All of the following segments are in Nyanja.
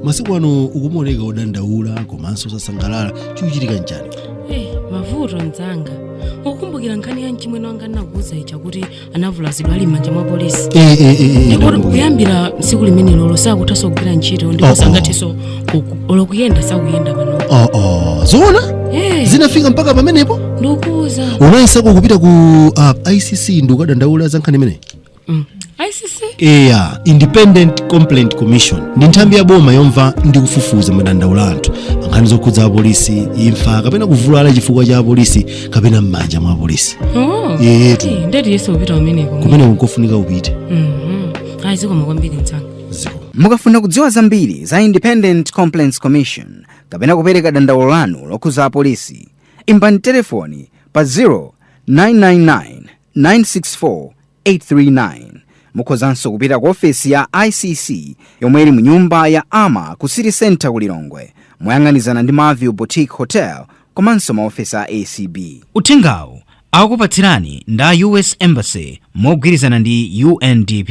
Masiku ano ukumaoneka odandaula komanso osasangalala. Chikuchitika nchani? Eh, mavuto mzanga. Ukukumbukira nkhani ya mchimwene wanga ndinakuuza ija kuti anavulazidwa ali m'manja mwa polisi? Ndikuti kuyambira tsiku limenelolo sakuthanso kugwira ntchito ndipo Oh, oh. sangathenso olo kuyenda sakuyenda pano. Oh, zoona? Eh. Zinafika mpaka pamenepo? Ndikuuza. Unayesako kupita ku ICC ndi kukadandaula za nkhani imeneyi? ICC? Eya, Independent Complaint Commission ndi nthambi ya boma yomva ndi kufufuza madandaulo a anthu pa nkhani zokhudza apolisi, imfa kapena kuvulala chifukwa cha apolisi kapena m'manja mwa apolisi. Oh. Yetu. Eh, ndeti yese upita umeneko. Kumene nkofunika upite. Ayi, zikomo kwambiri mzanga. Ziko. Mukafuna kudziwa zambiri za Independent Complaints Commission kapena kupereka dandaulo lanu lokhuza apolisi, imbani telefoni pa 0999 964 839. Mukhozanso kupita ku ofesi ya ICC yomwe ili mu nyumba ya AMA ku City Center ku Lilongwe, moyang'anizana ndi Marview Boutique Hotel komanso maofesi a ACB. Uthengawu akupatsirani nda US Embassy mogwirizana ndi UNDP.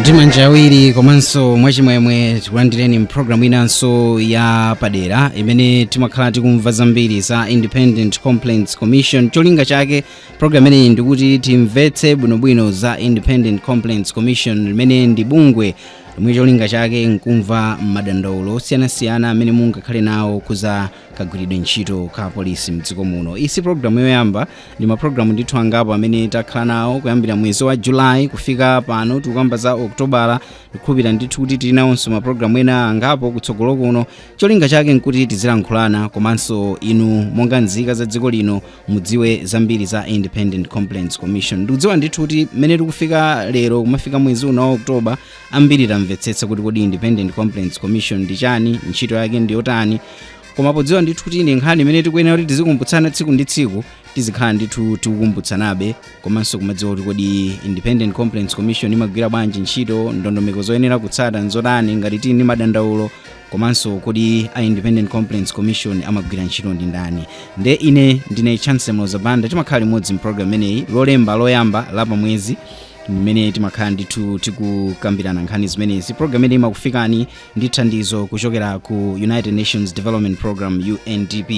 Ndi manja awiri komanso mwachimwemwe tikulandireni mpulogalamu inanso ya padera imene timakhala tikumva zambiri za Independent Complaints Commission. Cholinga chake program imeneyi ndikuti timvetse bwinobwino za Independent Complaints Commission, limene ndi bungwe lomwe cholinga chake nkumva madandaulo osiyanasiyana amene mungakhale nawo kuza kagwiridwe ntchito ka polisi mdziko muno. Isi programu yoyamba, ndi mapulogalamu ndithu angapo amene takhala nawo kuyambira mwezi wa Julayi kufika pano tikukamba za Okutobala. Ndikukhulupirira ndithu kuti tili nawonso mapulogalamu ena angapo kutsogolo kuno. Cholinga chake nkuti tizilankhulana komanso inu monga nzika za dziko lino mudziwe zambiri za Independent Complaints Commission. Ndikudziwa ndithu kuti mmene tikufika lero, kumafika mwezi uno wa Oktoba, ambiri tamvetsetsa kuti kodi Independent Complaints Commission ndi chani, ntchito yake ndi yotani. Koma podziwa ndithu kuti ndi nkhani imene tikuyenera kuti tizikumbutsana tsiku ndi tsiku, tizikhala ndithu tikukumbutsanabe komanso kumadziwa kuti kodi Independent Complaints Commission imagwira bwanji ntchito, ndondomeko zoyenera kutsata nzotani ngati tili ndi madandaulo, komanso kodi a Independent Complaints Commission amagwira ntchito ndi ndani. Nde ine ndine Chance Mlozabanda. Timakhala limodzi mpulogalamu imeneyi Lolemba loyamba la pamwezi, mmene timakhala ndithu tikukambirana nkhani zimenezi. Program imeneyi imakufikani ndi thandizo kuchokera ku United Nations Development Program, UNDP.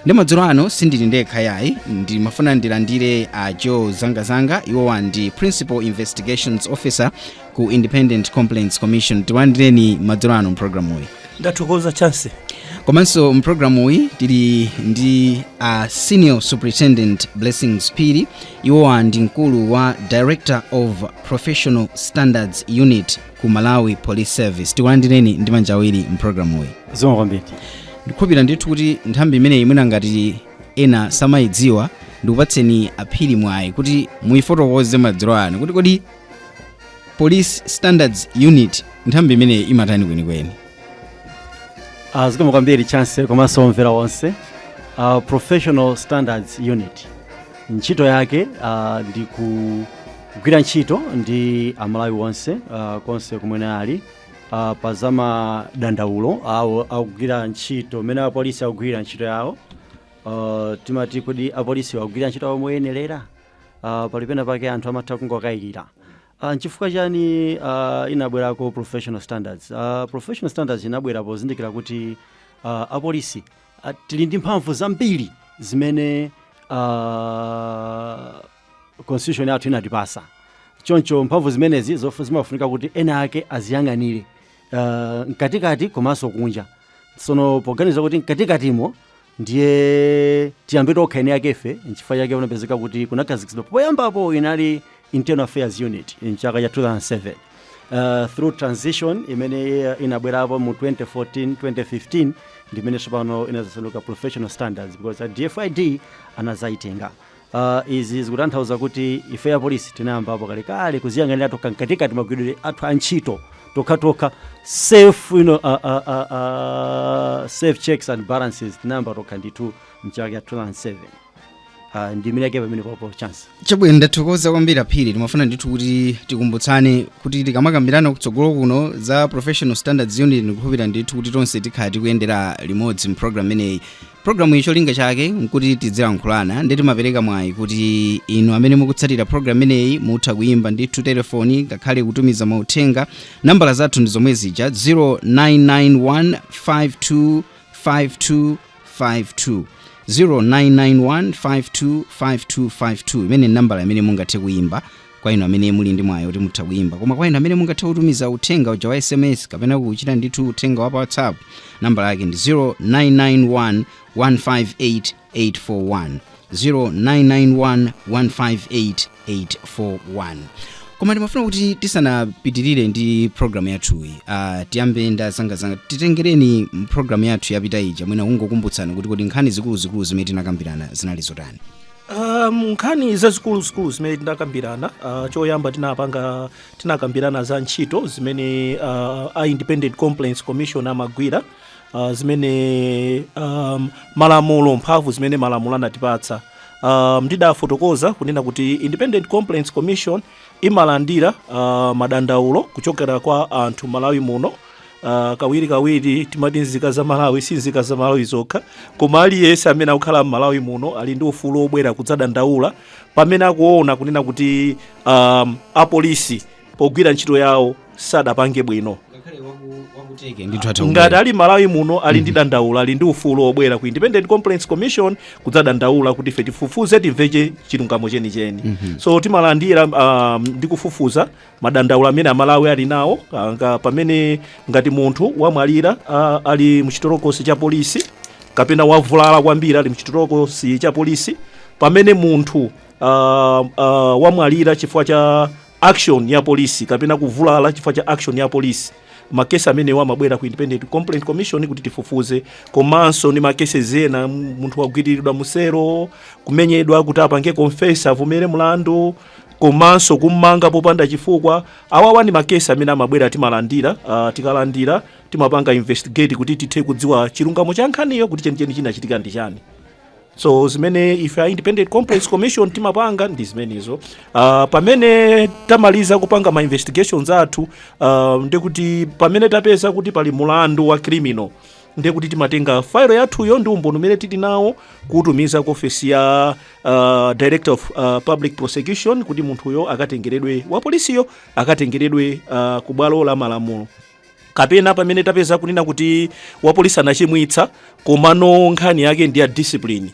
Ndi madzulo ano sindili ndekha yayi. Ndimafuna ndilandire a Joe Zangazanga. Iwowa ndi Principal Investigations Officer ku Independent Complaints Commission. Tiwalandireni madzulo ano mpulogalamuyi. Ndathokoza, Chance. Komanso mpulogalamuyi tili ndi a Senior Superintendent Blessings Phiri. Iwowa ndi mkulu wa Director of Professional Standards Unit ku Malawi Police Service. Tikulandireni ndi manja awiri mpulogalamuyi. Zikomo kwambiri. Ndikukhulupirira ndithu kuti nthambi imeneyi mwina ngati ena samayidziwa, ndikupatseni aphiri mwayi kuti muyifotokoze madzulo ano kuti kodi Police Standards Unit, nthambi imeneyi imatani kwenikweni? Zikomo kwambiri, Chance, komanso omvera onse. Professional Standards Unit ntchito yake ndi kugwira ntchito ndi Amalawi onse konse kumene ali pa zamadandaulo awo akugwira ntchito, mmene apolisi akugwira ntchito yawo. Timati kodi apolisi akugwira ntchito yawo moyenerera? Pali pena pake anthu amatha kungokayikira. Nchifukwa chani inabwerako Professional Standards? Professional Standards inabwera pozindikira kuti apolisi tili ndi mphamvu zambiri zimene constitution yathu inatipasa. Choncho mphamvu zimenezi zimafunika kuti ena ake aziyang'anire mkatikati komanso kunja. Tsono poganiza kuti mkatikatimo ndiye tiyambe tokha eni akefe, nchifukwa chake unapezeka kuti kunakhazikitsidwa. Poyambapo inali Internal Affairs Unit mchaka cha 2007. Through transition imene inabwerapo mu 2014 2015, ndimene tsopano inazasanduka Professional Standards, because a DFID anazayitenga. Izi zikutanthauza kuti ife ya polisi tinayambapo kalekale kuziyang'anira tokha mkatikati magwiridwe athu a ntchito. Tokhatokha self you know, self checks and balances tinayamba tokha ndithu mchaka cha 2007. Ndi imene yake pamene popo, Chance. Chabwino, ndathokoza kwambiri, Aphiri. Timafuna ndithu kuti tikumbutsane kuti tikamakambirana kutsogolo kuno za Professional Standards Unit, ndikukhulupirira ndithu kuti tonse tikhala tikuyendera limodzi mpulogalamu imeneyi. Programu iyi cholinga chake nkuti tidzilankhulana, ndi timapereka mwayi kuti inu amene mukutsatira programu imeneyi mutha kuyimba ndithu telefoni ngakhale kutumiza mauthenga. Nambala zathu ndi zomwe zija, 0991 5252 52, 0991525252, imene nambala imene mungathe kuyimba kwa inu amene muli ndi mwayi kuti mutha kuyimba. Koma kwa inu amene mungathe kutumiza uthenga uja wa SMS kapena kuchita ndithu uthenga wa pa WhatsApp, nambala yake ndi 0991 158 841, 0991 158 841. Koma ndimafuna kuti tisanapitirire ndi programu yathuyi, tiyambe ndazangazanga, titengereni programu yathu yapita ija, mwina kungokumbutsani kuti kodi nkhani zikuluzikulu zimene tinakambirana zinali zotani? Nkhani zazikuluzikulu zimene tinakambirana, choyamba tinakambirana za ntchito zimene a Independent Complaints Commission amagwira, zimene malamulo, mphamvu zimene malamulo anatipatsa. Ndidafotokoza kunena kuti Independent Complaints Commission imalandira madandaulo kuchokera kwa anthu Malawi muno. Kawiri kawiri timati nzika za Malawi, si nzika za Malawi zokha, koma aliyense amene akukhala m'Malawi muno ali ndi ufulu wobwera kudzadandaula pamene akuona kunena kuti apolisi pogwira ntchito yawo sadapange bwino. Ngakhale wakuteke ndithu atha Ngati kubwera. ali Malawi muno, ali ndi dandaulo, ali ndi ufulu wobwera ku Independent Complaints Commission kudzadandaula kuti ife tifufuze, timveche chilungamo chenicheni. So timalandira ndi kufufuza madandaulo amene Amalawi ali nawo, pamene ngati munthu wamwalira ali muchitolokosi cha polisi, kapena wavulala kwambiri ali muchitolokosi cha polisi, pamene munthu wamwalira chifukwa cha action ya polisi kapena kuvulala chifukwa cha action ya polisi, makesi amenewo amabwera ku Independent Complaint Commission kuti tifufuze. Komanso ndi makesi ena, munthu wagwiriridwa musero, kumenyedwa kuti apange confess, avomere mlandu, komanso kummanga popanda chifukwa. Awawa ndi makesi amene amabwera, timalandira. Tikalandira timapanga investigate kuti tithe kudziwa chilungamo cha nkhaniyo, kuti chenicheni chinachitika ndi chani. So zimene ife a Independent Complaints Commission timapanga ndi zimenezo. Pamene tamaliza kupanga ma investigations athu, ndikuti pamene tapeza kuti pali mulandu wa criminal, ndekuti timatenga failo yathuyo ndi umboni umene tili nawo kuutumiza ku ofesi ya Director of Public Prosecution kuti munthuyo akatengeredwe, wa polisiyo akatengeredwe ku bwalo la malamulo. Kapena pamene tapeza kunena kuti wapolisi anachimwitsa, komano nkhani yake ndi ya discipline,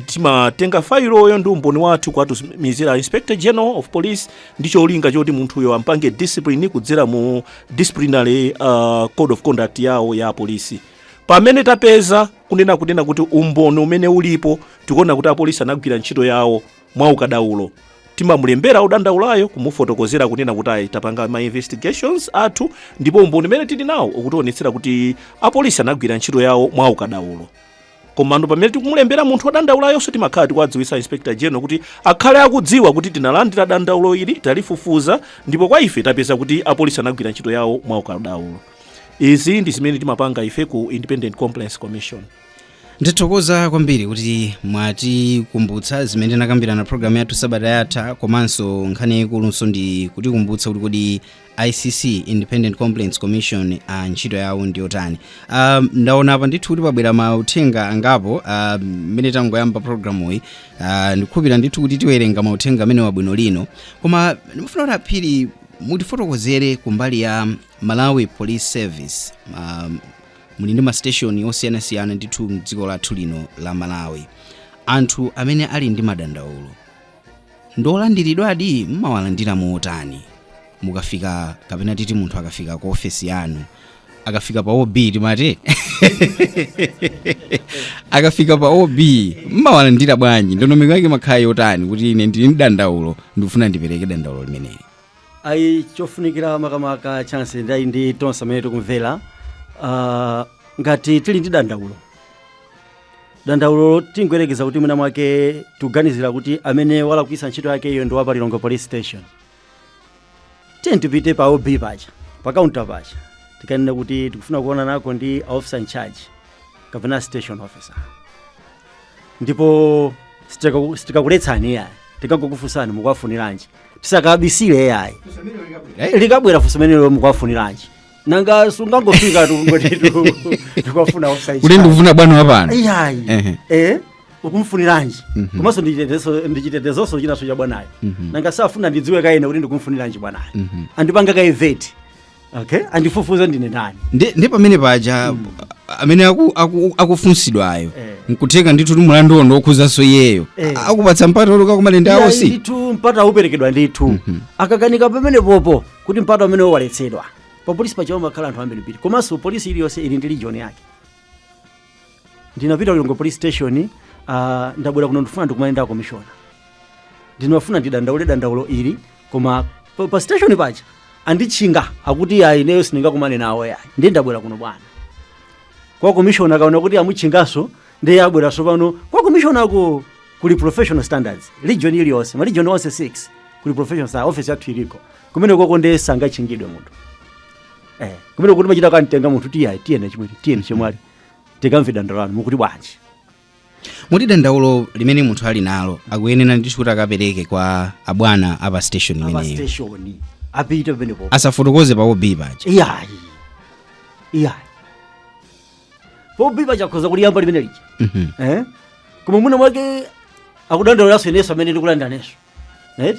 timatenga failoyo ndi umboni wathu kuwatumizira Inspector General of Police ndi cholinga choti munthuyo ampange discipline kudzera mu disciplinary code of conduct yawo ya polisi. Pamene tapeza kunena kuti umboni umene ulipo, tikuona kuti apolisi anagwira ntchito yawo mwa ukadaulo, timamulembera udandaulayo kumufotokozera kunena kuti ayi, tapanga ma investigations athu ndipo umboni umene tili nawo ukutionetsera kuti apolisi anagwira ntchito yawo mwa ukadaulo. Komando pamene tikumulembera munthu wodandaulayo, timakhala tikuwadziwitsa Inspector General kuti akhale akudziwa kuti tinalandira dandaulo ili, talifufuza, ndipo kwa ife tapeza kuti apolisi anagwira ntchito yawo mwa ukadaulo. Izi ndi zimene timapanga ife ku Independent Complaints Commission. Ndithokoza kwambiri kuti mwatikumbutsa zimene tinakambirana programu yathu sabata yatha. Komanso nkhani yayikulunso ndi kutikumbutsa kuti kodi ICC, Independent Complaints Commission, ntchito yawo ndi yotani. Ndaona apa ndithu kuti pabwera mauthenga angapo mmene tangoyamba programuyi. Ndikukhulupirira ndithu kuti tiwerenga mauthenga amene wabwino lino, koma ndimafuna kuti Aphiri mutifotokozere kumbali ya Malawi Police Service. Muli ndi mastation osiyanasiyana ndithu mdziko lathu lino la Malawi. Anthu amene ali ndi madandaulo ndolandiridwadi? Mmawalandira motani mukafika, kapena titi munthu akafika ku ofesi yanu, akafika pa OB, timati akafika pa OB, mmawalandira bwanji? Ndondomeko yake makhala yotani kuti ine ndili ndi dandaulo, ndikufuna ndipereke dandaulo limeneli? Ayi, chofunikira makamaka, Chance, ndayi ndi tonse amene tikumvera, ngati tili ndi dandaulo, dandaulo tingoyerekeza kuti mwina mwake tikuganizira kuti amene walakwitsa ntchito yake iyo ndi wa pa Lilongwe Police Station, tiye tipite pa OB paja, pa Pa counter pacha tikanena kuti tikufuna kuona nako ndi officer in charge kapena station officer, ndipo sitikakuletsani iyayi, tikangokufunsani mukuwafuniranji, tisakabisire iyayi. Likabwera funso menelo, mukuwafuniranji? Nanga sungangofika tungoti tikuwafuna officer in kuti charge. Ndikufuna bwana wapano. Iyayi. Ukumfuniranji? Komanso ndichitetezoso chinaso cha bwanayo. Nanga safuna ndidziwe kaine kuti ndikumfuniranji bwanayo, andipanga kaye vet, okay, andifufuze ndine ndani. Ndi pamene paja amene akufunsidwayo nkutheka ndithu kuti mulanduwo ndiokhuzanso iyeyo, akupatsa mpata oluka kumane ndi Iyayi, awosi. Ndithu mpata auperekedwa ndithu. Akakanika pamene popo kuti mpata umene waletsedwa, pa polisi pachawo makhala anthu ambirimbiri, komanso polisi iliyonse ili ndi region yake. Ndinapita Lilongwe Police Station, ndabwera kuno, ndifuna ndikumane ndi akomishona, ndinafuna ndidandaule dandaulo ili, koma pa station paja anditchinga, akuti ayi, ineyo sindingakumane nawo yayi. Ndiye ndabwera kuno bwana kwa commissioner. Akaona kuti amutchingaso, ndiye abweranso pano kwa commissioner ku kuli Professional Standards region iliyonse, ma region onse 6 kuli professional standards office yathu iliko kumene koko, ndiye sangachingidwe munthu kumene kuti machita kantenga munthu, tiyayi, tiyene chimwene, tiyene chimwali, tikamve dandaulo lanu, mukuti bwanji? Muti dandaulo limene munthu ali nalo akuyenera ndithu kuti akapereke kwa abwana apa station apa imeneyo. Station apite pamenepo. Asafotokoze pa OB paja. Iyayi, iyayi, pa OB pachakhoza kuliyamba limene lija. Koma mwina mwake akudandaulanso inenso amene ndikulandanenso, right?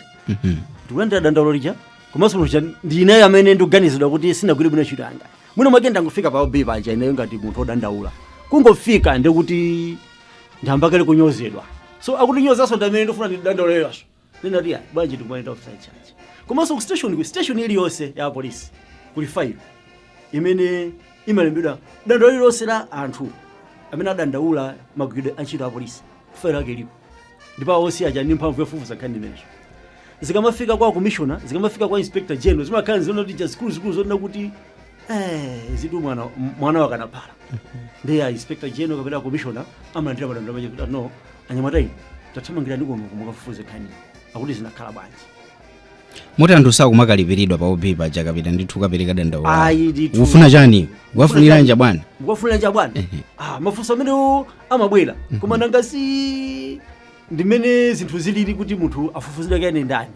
Ndikulandira dandaulo lija, komanso munthu ndi ineyo amene ndikuganizidwa kuti sinagwire bwino ntchito yanga. Mwina mwake ndangofika pa OB paja ineyo ngati munthu wodandaula, kungofika ndikuti ndiyambakale kunyozedwa. So akutinyozanso ndi amene ndifuna ndidandauleranso. Ndinati ya bwanji ndikumayenda officer in charge. Komanso ku station, ku station iliyonse ya polisi kuli file imene imalembedwa dandaulo lililonse la anthu amene adandaula magwiridwe a ntchito a polisi. File yake ilipo, ndipo awosi aja ndi mphamvu yofufuza nkhani imenezo. Zikamafika kwa commissioner, zikamafika kwa inspector general, zimakhala zinoti zikuluzikulu zonena kuti zitu mwana mwana wakanaphala. Ndiye a inspector general kapena commissioner amalandira madandaulo amache kuti no, anyamata inu, tathamangirani kuno kumukafufuze nkhani, akuti zinakhala bwanji. Moti anthu sakumakalipiridwa pa OB paja kapita ndithu kapereka dandaulo. Ayi, ndithu. Ufuna chani? Wafuniranja bwana? Mukafuniranja bwana? Ah, mafunso amenewo amabwera, koma nanga si ndimene zinthu zilili kuti munthu afufuzidwe kene ndani?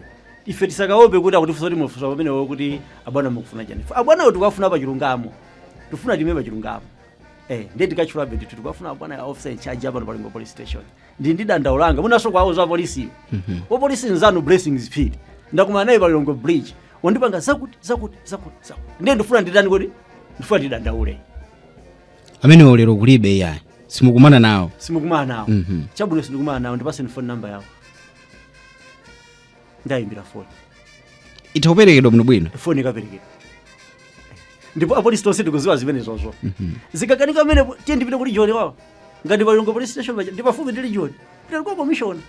Ife tisakaope kuti akutifunsa kuti mafunso amenewo kuti abwana mukufuna chani. Abwanawo tikafuna pa chilungamo, tifuna time pa chilungamo. Ndiye tikatchulabe ndithu, tikafuna abwana ya officer in charge apano pa Lilongwe Police Station, ndi dandaulo langa. Munaso kwawo za polisiyo, wapolisi nzanu Blessings Phiri, ndakumana naye pa Lilongwe Bridge, wandipanga zakuti zakuti zakuti zakuti, ndiye ndifuna nditani? Kuti ndifuna ndidandaule. Amenewo lero kulibe iyayi, simukumana nawo? Simukumana nawo. Chabwino, sindikumana nawo, ndipaseni phone number yawo, ndayimbira phone. Itha kuperekedwa bwinobwino. Foni ikaperekedwa, ndipo apolisi tonse tikuziwa zimene zozo. Zikakanika amene, tiye ndipite ku region wawo, ngati pa Lilongwe Police Station paja ndi pafupi ndi region, pita kwa commission.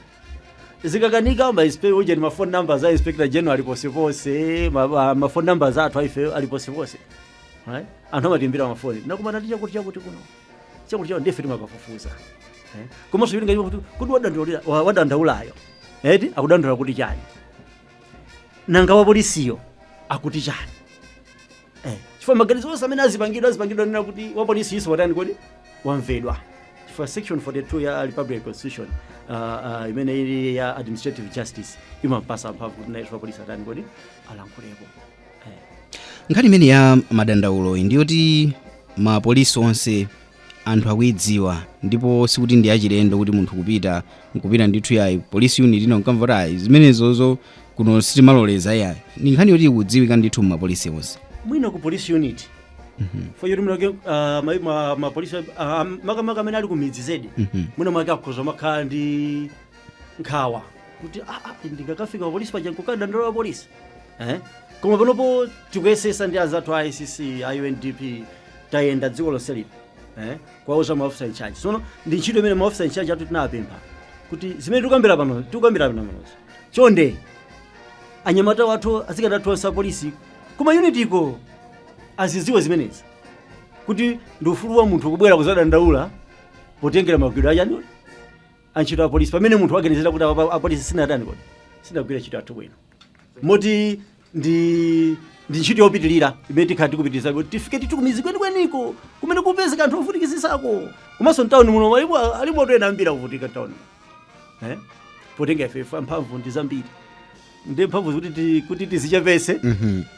Zikakanika, ma uje ni ma phone numbers a inspector general ali posepose, ma phone numbers athu aife ali posepose, right? Anthu amatimbira mafoni, nakumana ndi chakuti chakuti kuno, chakuti chakuti, ndife timakafufuza. Komanso chili ngati kuti wadandaulayo eti akudandaula kuti chani? Nanga wapolisiyo akuti chani? Chifukwa maganizo onse amene azipangidwa nena kuti wapolisi iso watani kodi wamvedwa, chifukwa section 42 ya Republic Constitution imene ili ya administrative justice imampasa mphamvu kuti naye wapolisi atani kodi alankhulepo. Nkhani imene ya madandaulo iyi ndiyoti mapolisi onse anthu akuidziwa, ndipo sikuti ndi achilendo kuti munthu kupita nkupita ndithu yayi police unit ino nkamva kuti ayi, zimenezozo kuno sitimaloleza yayi. Ndi nkhani yoti ikudziwika ndithu mumapolisi onse. Mwina ku police unit for yoti mwina mapolisi makamaka amene ali ku midzi zedi, mwina mwake akhoza makhala ndi nkhawa kuti ndingakafika pa polisi paja nkukadandaula polisi. Koma panopo tikuyesesa ndi azathu a ICC, a UNDP, tayenda dziko lonse lino kuwauza ma officer in charge. Sono ndi ntchito imene ma officer in charge athu tinapempha kuti zimene tikukambira pano chonde anyamata wathu, atsikana athu onse apolisi kuma unit iko aziziwe zimenezi, kuti ndi ufulu wa munthu kubwera kuzadandaula potengera magwidwe achani antchito apolisi, pamene munthu waganizira kuti apolisi sinatani kodi sinagwira ntchito athu bwino. Moti Ndi ntchito yopitilira imene tikhala tikupitiriza kuti tifike tithu kumizi kwenikweniko kumene kupezeka anthu ovutikisisako, komanso mtawuni muno alipo ena ambiri akuvutika mtawuni, eh? Potenga ife mphamvu ndi zambiri, ndi mphamvu kuti tizichepese.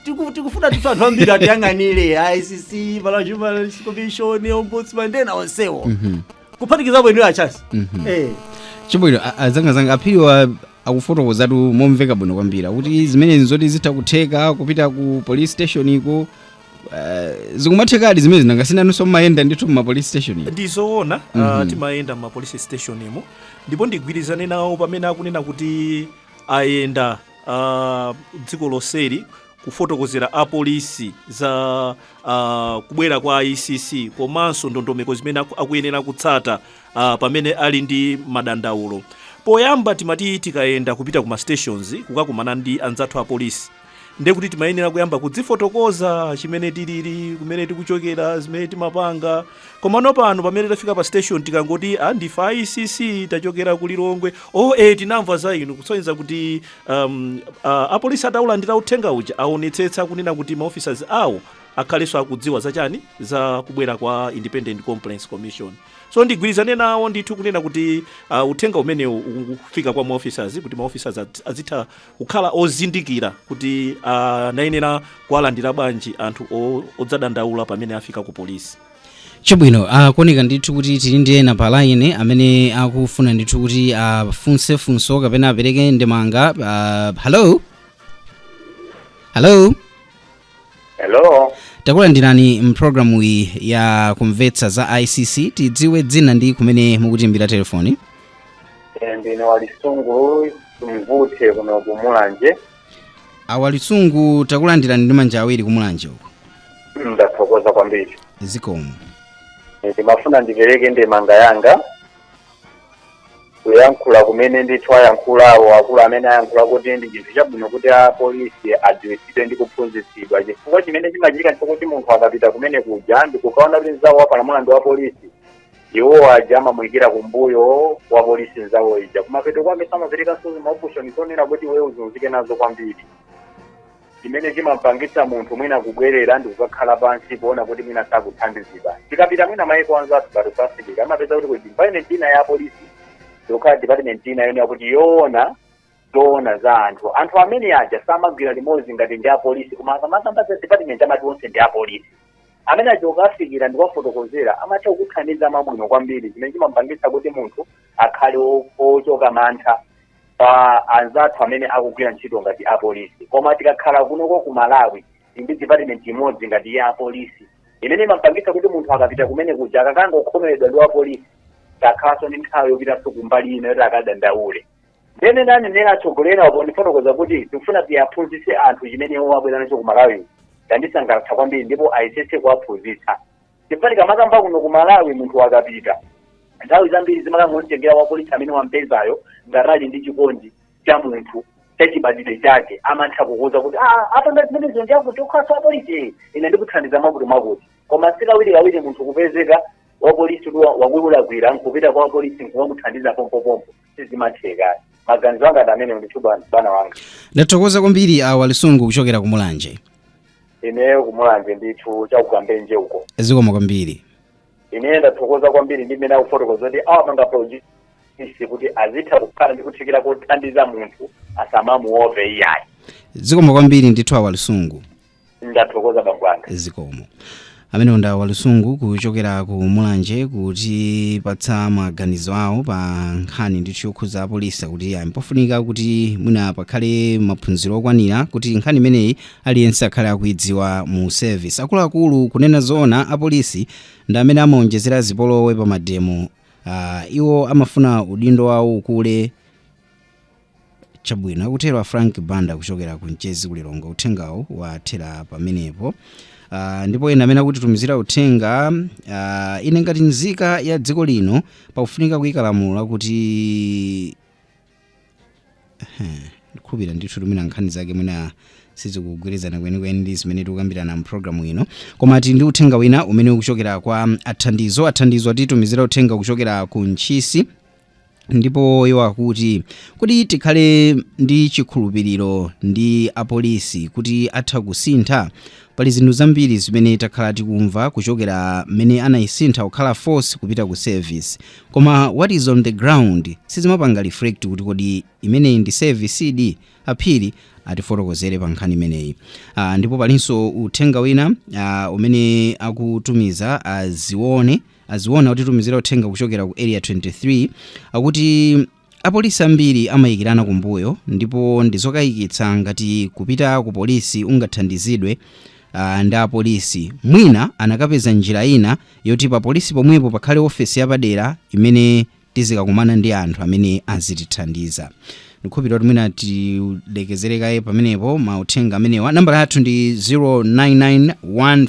Tikufuna tithu anthu ambiri atiyang'anire, ICC, Malawi Human Rights Commission, Ombudsman ndena onsewo, kuphatikizapo inuyo achasi, eh. Chabwino, azangazanga aphiriwa akufotokozatu momveka bwino kwambiri kuti zimenezi zoti zitha kutheka kupita ku police station iko, zikumathekadi zimene zinangasinanso mmayenda ndithu mma police station iko? Ndizoona. Timayenda ma police station imo, ndipo ndigwirizane nawo pamene akunena kuti ayenda dziko lonseli kufotokozera apolisi za kubwera kwa ICC komanso ndondomeko zimene akuyenera kutsata pamene ali ndi madandaulo. Poyamba timati tikayenda kupita kuma stations kukakumana ndi anzathu apolisi, ndiye kuti timayenera kuyamba kudzifotokoza chimene tilili, kumene tikuchokera, zimene timapanga. Komano pano pamene tafika pa station, tikangoti, "Ah, ndife ICC, tachokera ku Lilongwe," "Oh, eh, tinamva za inu." Kusonyeza kuti apolisi ataulandira uthenga uja aonetsetsa kunena kuti maofficers awo akhalenso akudziwa zachani, za kubwera kwa Independent Complaints Commission. So ndigwirizane nawo ndithu kunena kuti uthenga umenewu ukufika kwa maofficers, kuti maofficers azitha kukhala ozindikira kuti anayenera kuwalandira bwanji anthu odzadandaula pamene afika ku polisi. Chabwino, kuoneka ndithu kuti tili ndi ena pa line amene akufuna ndithu kuti afunse funso kapena apereke ndemanga. Hello, hello. Hello. Takulandirani mpulogalamu iyi ya Kumvetsa za ICC. Tidziwe dzina ndi kumene mukutimbira telefoni. Ndine Walisungu Mvuthe kuno kumulanje. Awalisungu, takulandirani ndi manja awiri kumulanje uko. Ndathokoza kwambiri. Zikomo. Ndimafuna ndipereke ndemanga yanga kuyankhula kumene ndithu ayankhulawo akulu amene ayankhula kuti ndi chinthu chabwino kuti apolisi adziwitsidwe ndi kuphunzitsidwa, chifukwa chimene chimachitika nchokuti munthu akapita kumene kuja ndikukaona kuti mzawo wapalamula ndi wa polisi, iwo aja amamuyikira kumbuyo wa polisi nzawo ija. Kumapeto kwake samaperekanso maoption zonena kuti iwe uzunzike nazo kwambiri, chimene chimampangitsa munthu mwina kubwerera ndi kukakhala pansi kuona kuti mwina sakuthandizidwa. Tikapita mwina maiko anzathu ngati South Africa, amapeza kuti ku department ina ya polisi yokhala department ina yonena kuti yoona zoona za anthu. Anthu amene aja samagwira limodzi ngati ndi apolisi, koma akamakamba za department amati onse ndi apolisi. Amene aja ukafikira ndi kuwafotokozera amatha kukuthandiza mabwino kwambiri, chimene chimampangitsa kuti munthu akhale ochoka mantha pa anzathu amene akugwira ntchito ngati apolisi. Koma tikakhala kunoko ku Malawi, ndi department imodzi ngati ya apolisi imene imampangitsa kuti munthu akapita kumene kuja akakangokhomeredwa ndi wapolisi, takhalanso ndi nthawi yopitanso kumbali ina yoti akadandaule. Ndene nanenera atsogoleri apo ndifotokoza kuti tikufuna tiyaphunzitse anthu chimene iwo abwera nacho ku Malawi. Tandisangalatsa kwambiri, ndipo ayesetse kuwaphunzitsa, chifukwa tikamakamba kuno ku Malawi, munthu akapita nthawi zambiri zimakangomtengera wapolisi amene wampezayo. Ngati ali ndi chikondi cha munthu chachibadwidwe chake, amatha kukuza kuti, "Ah, apanga zimenezo ndiakuti okhaso apolisi, ine ndikuthandiza mwakuti mwakuti." Koma sikawirikawiri munthu kupezeka wapolisi kuti wakulakwira nkupita kwa wapolisi nkukamuthandiza pompopompo, sizimatheka. Maganizo anga ndi amene ndithu, bwana wanga. Ndathokoza kwambiri a Walisungu kuchokera kumulanje. Ineyo kumulanje ndithu, chakukambenje uko. Zikomo kwambiri. Ine ndathokoza kwambiri ndi mmene akufotokoza kuti awapanga project kuti azitha kukhala ndi kuthekera kothandiza munthu, asamamuope iyayi. Zikomo kwambiri ndithu a Walisungu. Ndathokoza, bambo anga. Zikomo. Amene nda Walisungu kuchokera ku Mulanje kutipatsa maganizo awo pa nkhani ndithu yokhuza apolisi, kuti ayi, mpofunika kuti mwina pakhale maphunziro okwanira kuti nkhani imeneyi aliyense akhale akuidziwa mu service. Akuluakulu, kunena zoona, apolisi ndi amene amaonjezera zipolowe pa mademo. Iwo amafuna udindo wawo ukule. Chabwino, akutero a Frank Banda kuchokera ku Mchezi kulilongwe. Uthengawo wathera pamenepo. Ndipo ena amene akutitumizira uthenga, ine ngati nzika ya dziko lino, pakufunika kuyika lamulo lakuti, ndikhulupira ndithu tumina nkhani zake mwina sizikugwirizana kwenikweni ndi zimene tikukambirana mpulogalamu ino. Koma tili ndi uthenga wina umene ukuchokera kwa Athandizo. Athandizo atitumizira uthenga kuchokera ku Ntchisi. Ndipo iwo akuti kuti tikhale ndi chikhulupiriro ndi apolisi kuti atha kusintha, pali zinthu zambiri zimene takhala tikumva kuchokera mmene anayisintha kukhala force kupita ku service, koma what is on the ground sizimapanga reflect kuti kodi imeneyi ndi service idi. Aphiri atifotokozere pa nkhani imeneyi. Ndipo palinso uthenga wina umene akutumiza azione aziona kutitumizira uthenga kuchokera ku Area 23. Akuti apolisi ambiri amayikirana kumbuyo, ndipo ndizokayikitsa ngati kupita ku polisi ungathandizidwe ndi apolisi. Mwina anakapeza njira ina yoti pa polisi pomwepo pakhale ofesi yapadera imene tizikakumana ndi anthu amene azitithandiza. Ndikhulupirira kuti mwina tilekezerekaye pamenepo mauthenga amenewa. Nambala yathu ndi 0991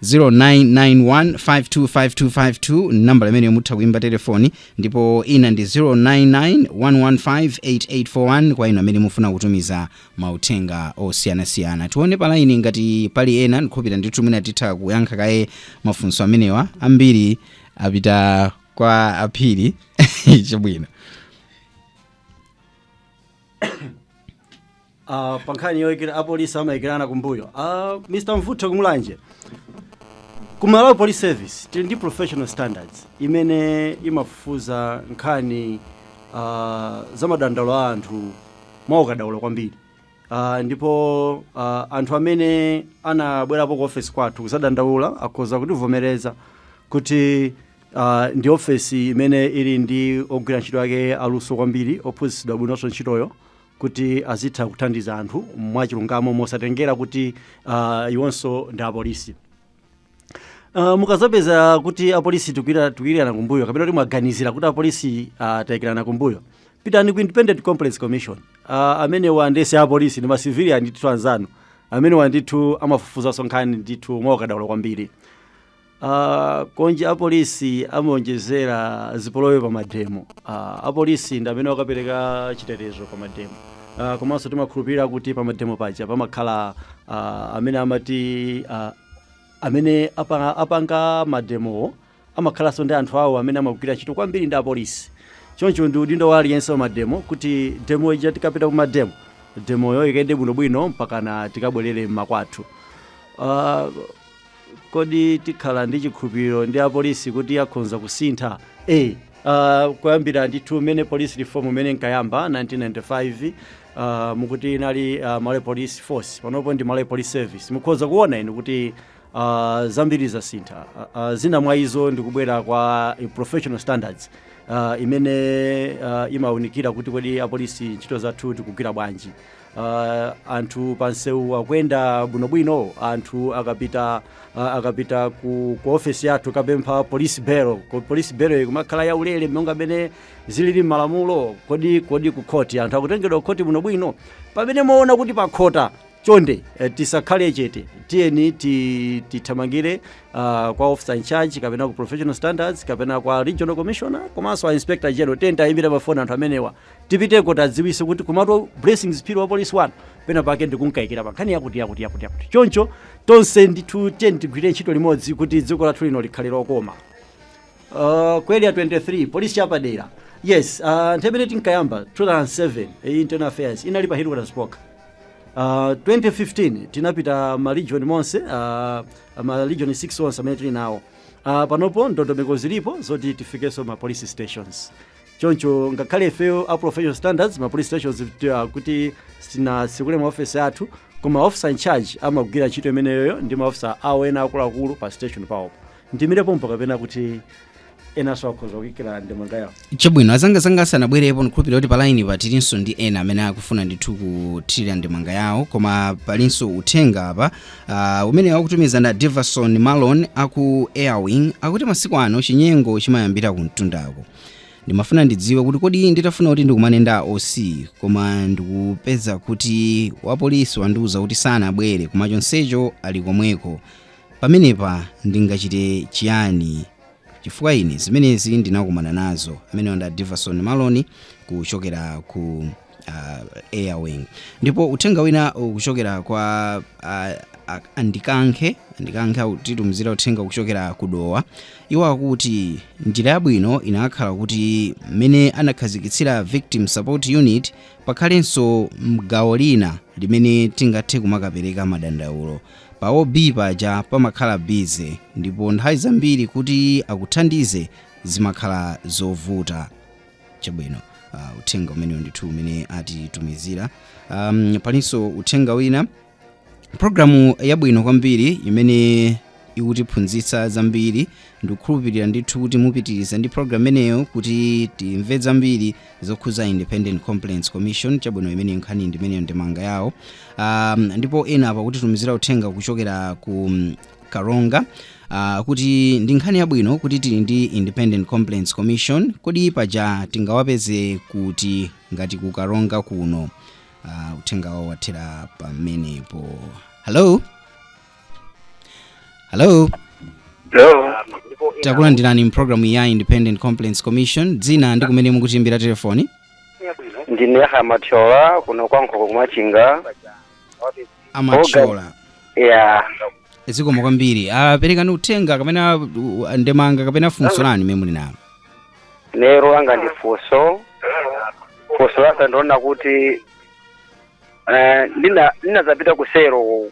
0991525252, nambala imene mutha kuimba telefoni, ndipo ina ndi 0991158841 kwa inu amene mufuna kutumiza mauthenga osiyanasiyana. Tione pa line ngati pali ena. Ndikhulupirira ndithu mwina titha kuyankha kaye mafunso amenewa. Ambiri apita kwa Aphiri. Chabwino. Pa nkhani yoyikira apolisi amayikirana kumbuyo, Mr Mvutho kumulanje, ku Malawi Police Service tili ndi professional standards imene imafufuza nkhani za madandaulo a anthu mwaukadaulo kwambiri. Ndipo anthu amene anabwerapo ku ofesi kwathu kuzadandaula akhoza kutivomereza kuti ndi ofesi imene ili ndi ogwira ntchito ake aluso kwambiri, ophunzitsidwa bwinonso ntchitoyo, kuti azitha kuthandiza anthu mwachilungamo mosatengera kuti iwonso ndi apolisi. Mukazapeza kuti apolisi tikuyikirana kumbuyo, kapena kuti mwaganizira kuti apolisi tayikirana kumbuyo, pitani ku Independent Complaints Commission. Amenewa ndese apolisi, ndi ma civilian ndithu anzanu amenewa ndithu, amafufuzanso nkhani ndithu mwaukadaulo kwambiri. Konje apolisi amaonjezera zipolowe pa mademo. Apolisi ndi amene wakapereka chitetezo pa mademo, komanso timakhulupirira kuti pa mademo paja pamakhala amene amati amene apanga mademowo amakhalanso ndi anthu awo amene amagwira ntchito kwambiri ndi apolisi. Choncho ndi udindo wa aliyense wa mademo kuti demo ija, tikapita ku mademo, demoyo ikayende bwinobwino mpakana tikabwerere mmakwathu. Kodi tikhala ndi chikhulupiriro ndi apolisi kuti akhonza kusintha? Kuyambira ndithu mmene police reform imene nkayamba 1995, mukuti inali Malawi Police Force, panopo ndi Malawi Police Service, mukhoza kuona inu kuti zambiri zasintha. Zina mwa izo ndikubwera kwa professional standards imene imawunikira kuti kodi apolisi ntchito zathu tikugwira bwanji, anthu pansewu akuyenda bwinobwino, anthu akapita ku ofesi yathu kapempha police bail, ku police bail kumakhala yaulere monga mene zilili m'malamulo, kodi ku khoti anthu akutengedwa ku khoti bwinobwino. Pamene muona kuti pakhota, chonde tisakhale chete, tiyeni tithamangire kwa officer in charge kapena ku professional standards kapena kwa regional commissioner komanso a inspector general. Tiyeni tayimbira pafoni anthu amenewa, tipiteko tadziwise kuti komatu Blessings Phiri wa Police 1 pena pake ndikunkayikira pa nkhani yakuti yakuti yakuti yakuti. Choncho tonse ndithu tiyeni tigwire ntchito limodzi kuti dziko lathu lino likhale lokoma. Ku Area 23 polisi yapadera, yes, nthawi imene tinkayamba 2007, Internal Affairs inali pa headquarters pokha. 2015 tinapita ma region monse, ma region 6 onse amene tili nawo. Panopo ndondomeko zilipo zoti tifikenso ma police stations. Choncho ngakhale ifeyo a professional standards ma police stations kuti sitinasekule ma office athu, koma officer in charge amagwira ntchito imeneyoyo ndi ma officer awo ena akuluakulu pa station pawopo. Ndimirepo kapena kuti enanso akhoza kuyikira ndemanga yawo? Chabwino, azangazanga asanabwerepo, ndikhulupirira kuti pa line pa tilinso ndi ena amene akufuna ndithu kuthirira ndemanga yawo, koma palinso uthenga apa umene wakutumiza nda Diverson Malon aku Airwing. Akuti masiku ano chinyengo chimayambira ku mtundako. Ndimafuna ndidziwe kuti kodi nditafuna kuti ndikumane nda OC, koma ndikupeza kuti wapolisi wandiuza kuti sanabwere, koma chonsecho ali komweko, pamenepa ndingachite chiyani? Chifukwa ine zimenezi ndinakumana nazo. Amene wanda Diverson Maloni kuchokera ku Airwing. Ndipo uthenga wina ukuchokera kwa Andikankhe akutitumizira uthenga kuchokera kudowa. Iwo akuti njira yabwino inakhala kuti mmene anakhazikitsira Victim Support Unit, pakhalenso mgawo lina limene tingathe kumakapereka madandaulo. Pa OB paja pamakhala busy, ndipo nthawi zambiri kuti akuthandize zimakhala zovuta. Chabwino, uthenga umenewo ndithu umene atitumizira. Palinso uthenga wina: Programu yabwino kwambiri imene ikutiphunzitsa zambiri. Ndikukhulupirira ndithu kuti mupitiriza ndi program imeneyo kuti timve zambiri zokhuza Independent Complaints Commission. Chabwino, imene nkhani ndimeneyo, ndemanga yawo. Ndipo ena apa kutitumizira uthenga kuchokera ku Karonga, kuti ndi nkhani yabwino kuti tili ndi Independent Complaints Commission. Kodi paja tingawapeze kuti ngati ku Karonga kuno? Uthenga wawo wathera pamenepo. Hello, hello. Hello. Takulandirani mpulogalamu ya Independent Complaints Commission. Dzina ndi kumene mukutimbira telefoni? Ndine Hamathyola, kuno kwa Nkhoko, kumachinga. Amathyola. Ya. Zikomo kwambiri. Perekani uthenga kapena ndemanga kapena funso lanu imene muli nalo. Nero anga ndi funso. Funso langa ndiona kuti ndinazapita kusero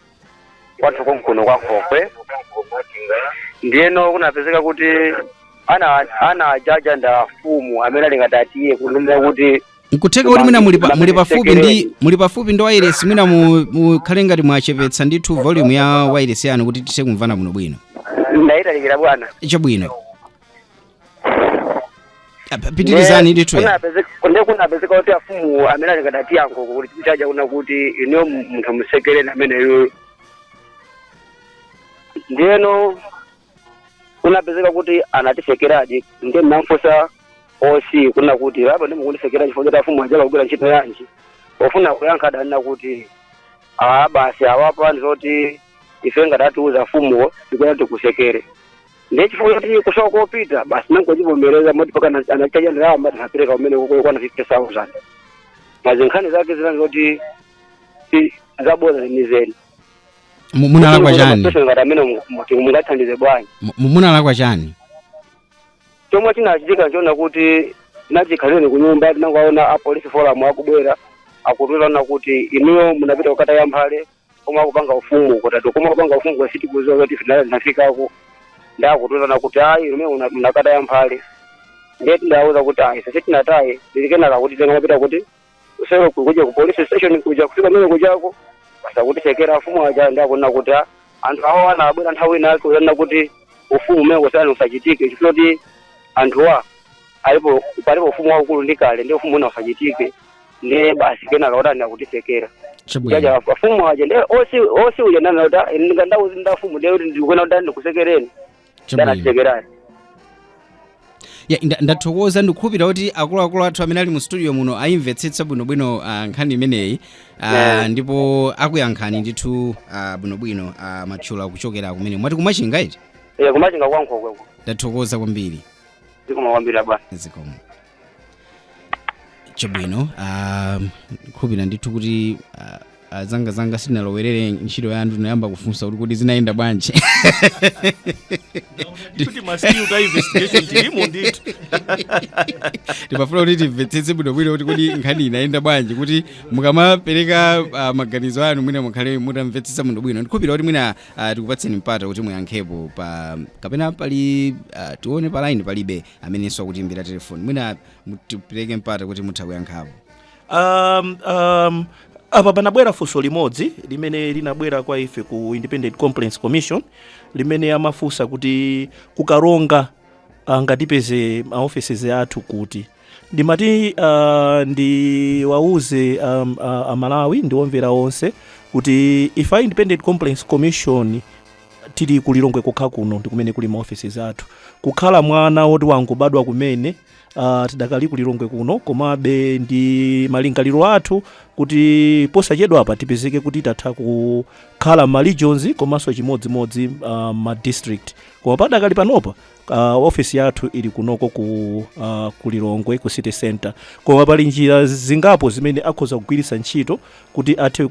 kwathu konkuno kwa Nkhokwe, ndiyeno kunapezeka kuti ana ajaja nda afumu amene ali ngati atiye kunena kuti Nkutheka kuti mwina muli pafupi ndi wireless. Mwina mukhale ngati mwachepetsa ndithu volume ya wireless yanu kuti tithe kumvana bwinobwino. Ndayitalikira, bwana. Chabwino. Pitirizani ndithu. Kunde kunapezeka kuti afumu amene ali ngati atiye ankoko kuti chaja kuna kuti iniyo munthu musekereni ameneyo. Ndiyeno kunapezeka kuti anatisekeradi. Ndiye ndinamfunsa OC kuna kuti apa ndimukundisekera chifukwa choti afumu aja kugwira ntchito yanji? Pofuna kuyankha adanena kuti aa, basi, awapa ndizoti ife ngati atiuza afumuwo tikuona tikusekere. Ndiye chifukwa choti kusowa kopita, basi nangochivomereza moti paka anachaja ndalama tinapereka umene kukwana 50,000. Mazinkhani zake zinali zoti zaboza zenizeni. Munalakwa chani? Ngati amene mungathandize bwanji? Munalakwa chani? Chomwe chinachitika nchiona kuti nachikhalire kunyumba, tinangoona a Police Forum akubwera, akutiona kuti inuyo munapita kukata ya mphale komwe akupanga ufumu kutatu, komwe akupanga ufumu kwasiti kuziwa kuti tinafikako. Ndakutiona kuti ayi, inuyo munakata ya mphale. Ndiye tindawuza kuti ayi, sisi tinataye. Ndilikenaka kuti tingamapita kuti usero kuja ku police station kuja, kufika mene kujako basakutisekera afumu aja. Ndakunena kuti anthu awo anabwera nthawi ina kuyanena kuti ufumu umene kusani usachitike chifukwa kuti anthuwa alipo, palipo ufumu waukulu ndi kale, ndi ufumu una usachitike. Ndiye basi, kenaka kuti akutisekera. Chabwino. Jaja afumu aja, ndiye OC uja nana kuti ndingandauzi ndafumu, ndiye kuti ndikuena kuti ndikusekereni. Chabwino. Ndanasekerani. Ya, ndathokoza. Ndikukhulupirira kuti akuluakulu athu amene ali mu studio muno ayimvetsetsa bwinobwino nkhani imeneyi, ndipo akuyankhani ndithu bwinobwino. Matchula kuchokera kumene mwati kumachinga iti? Eh, kumachinga kwa Nkhokwe. Ndathokoza kwambiri. Zikomo kwambiri, bwana. Zikomo. Chabwino, ndikukhulupirira ndithu kuti zanga zanga sitinalowerere ntchito ya anthu. Tinayamba kufunsa kuti kodi zinayenda bwanji. Kuti ma skill ta investigation tilimo ndithu. Timafuna kuti timvetsetse bwinobwino kuti kodi nkhani inayenda bwanji, kuti mukamapereka maganizo anu mwina mukhale mutamvetsetsa bwinobwino. Ndikhulupirira kuti mwina tikupatseni mpata kuti muyankhepo pa kapena pali tione pa line palibe amenenso akutiimbira telefoni. Mwina tipereke mpata kuti mutha kuyankhapo. Apa panabwera funso limodzi limene linabwera kwa ife ku Independent Complaints Commission, limene amafunsa kuti kukaronga angatipeze maoffices athu kuti. Ndimati ndiwauze Amalawi ndi omvera onse kuti ife a Independent Complaints Commission tili kulilongwe kokha kuno, ndi kumene kuli maoffices athu. Kukhala mwana woti wangobadwa kumene, tidakali kulilongwe kuno, komabe ndi malingaliro athu kuti posachedwapa tipezeke kuti tatha kukhala ma regions komanso chimodzimodzi ma district. Koma padakali panopa Ofisi yathu ili kunoko ku Lilongwe, ku city center. Koma pali njira zingapo zimene akhoza kugwiritsa ntchito kuti athe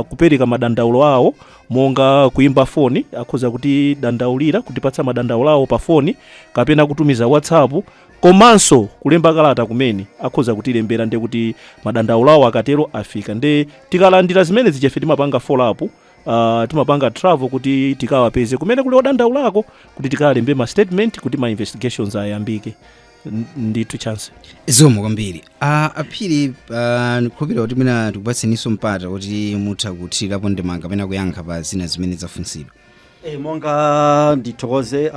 kupereka madandaulo awo, monga kuimba foni, akhoza kutidandaulira, kutipatsa madandaulo awo pa foni, kapena kutumiza WhatsApp, komanso kulemba kalata kumene akhoza kutilembera. Nde kuti madandaulo awo akatero afika, nde tikalandira zimene zichefe timapanga follow up, timapanga travel kuti tikawapeze kumene kuli odandaulako, kuti tikalembe ma statement, kuti ma investigations ayambike. Ndithu, Chance. Zikomo kwambiri, Aphiri. Ndikhulupirira kuti mwina tikupatseninso mpata kuti mutha kuthirirapo ndemanga kapena kuyankha pa zina zimene zafunsidwa. Monga ndithokoze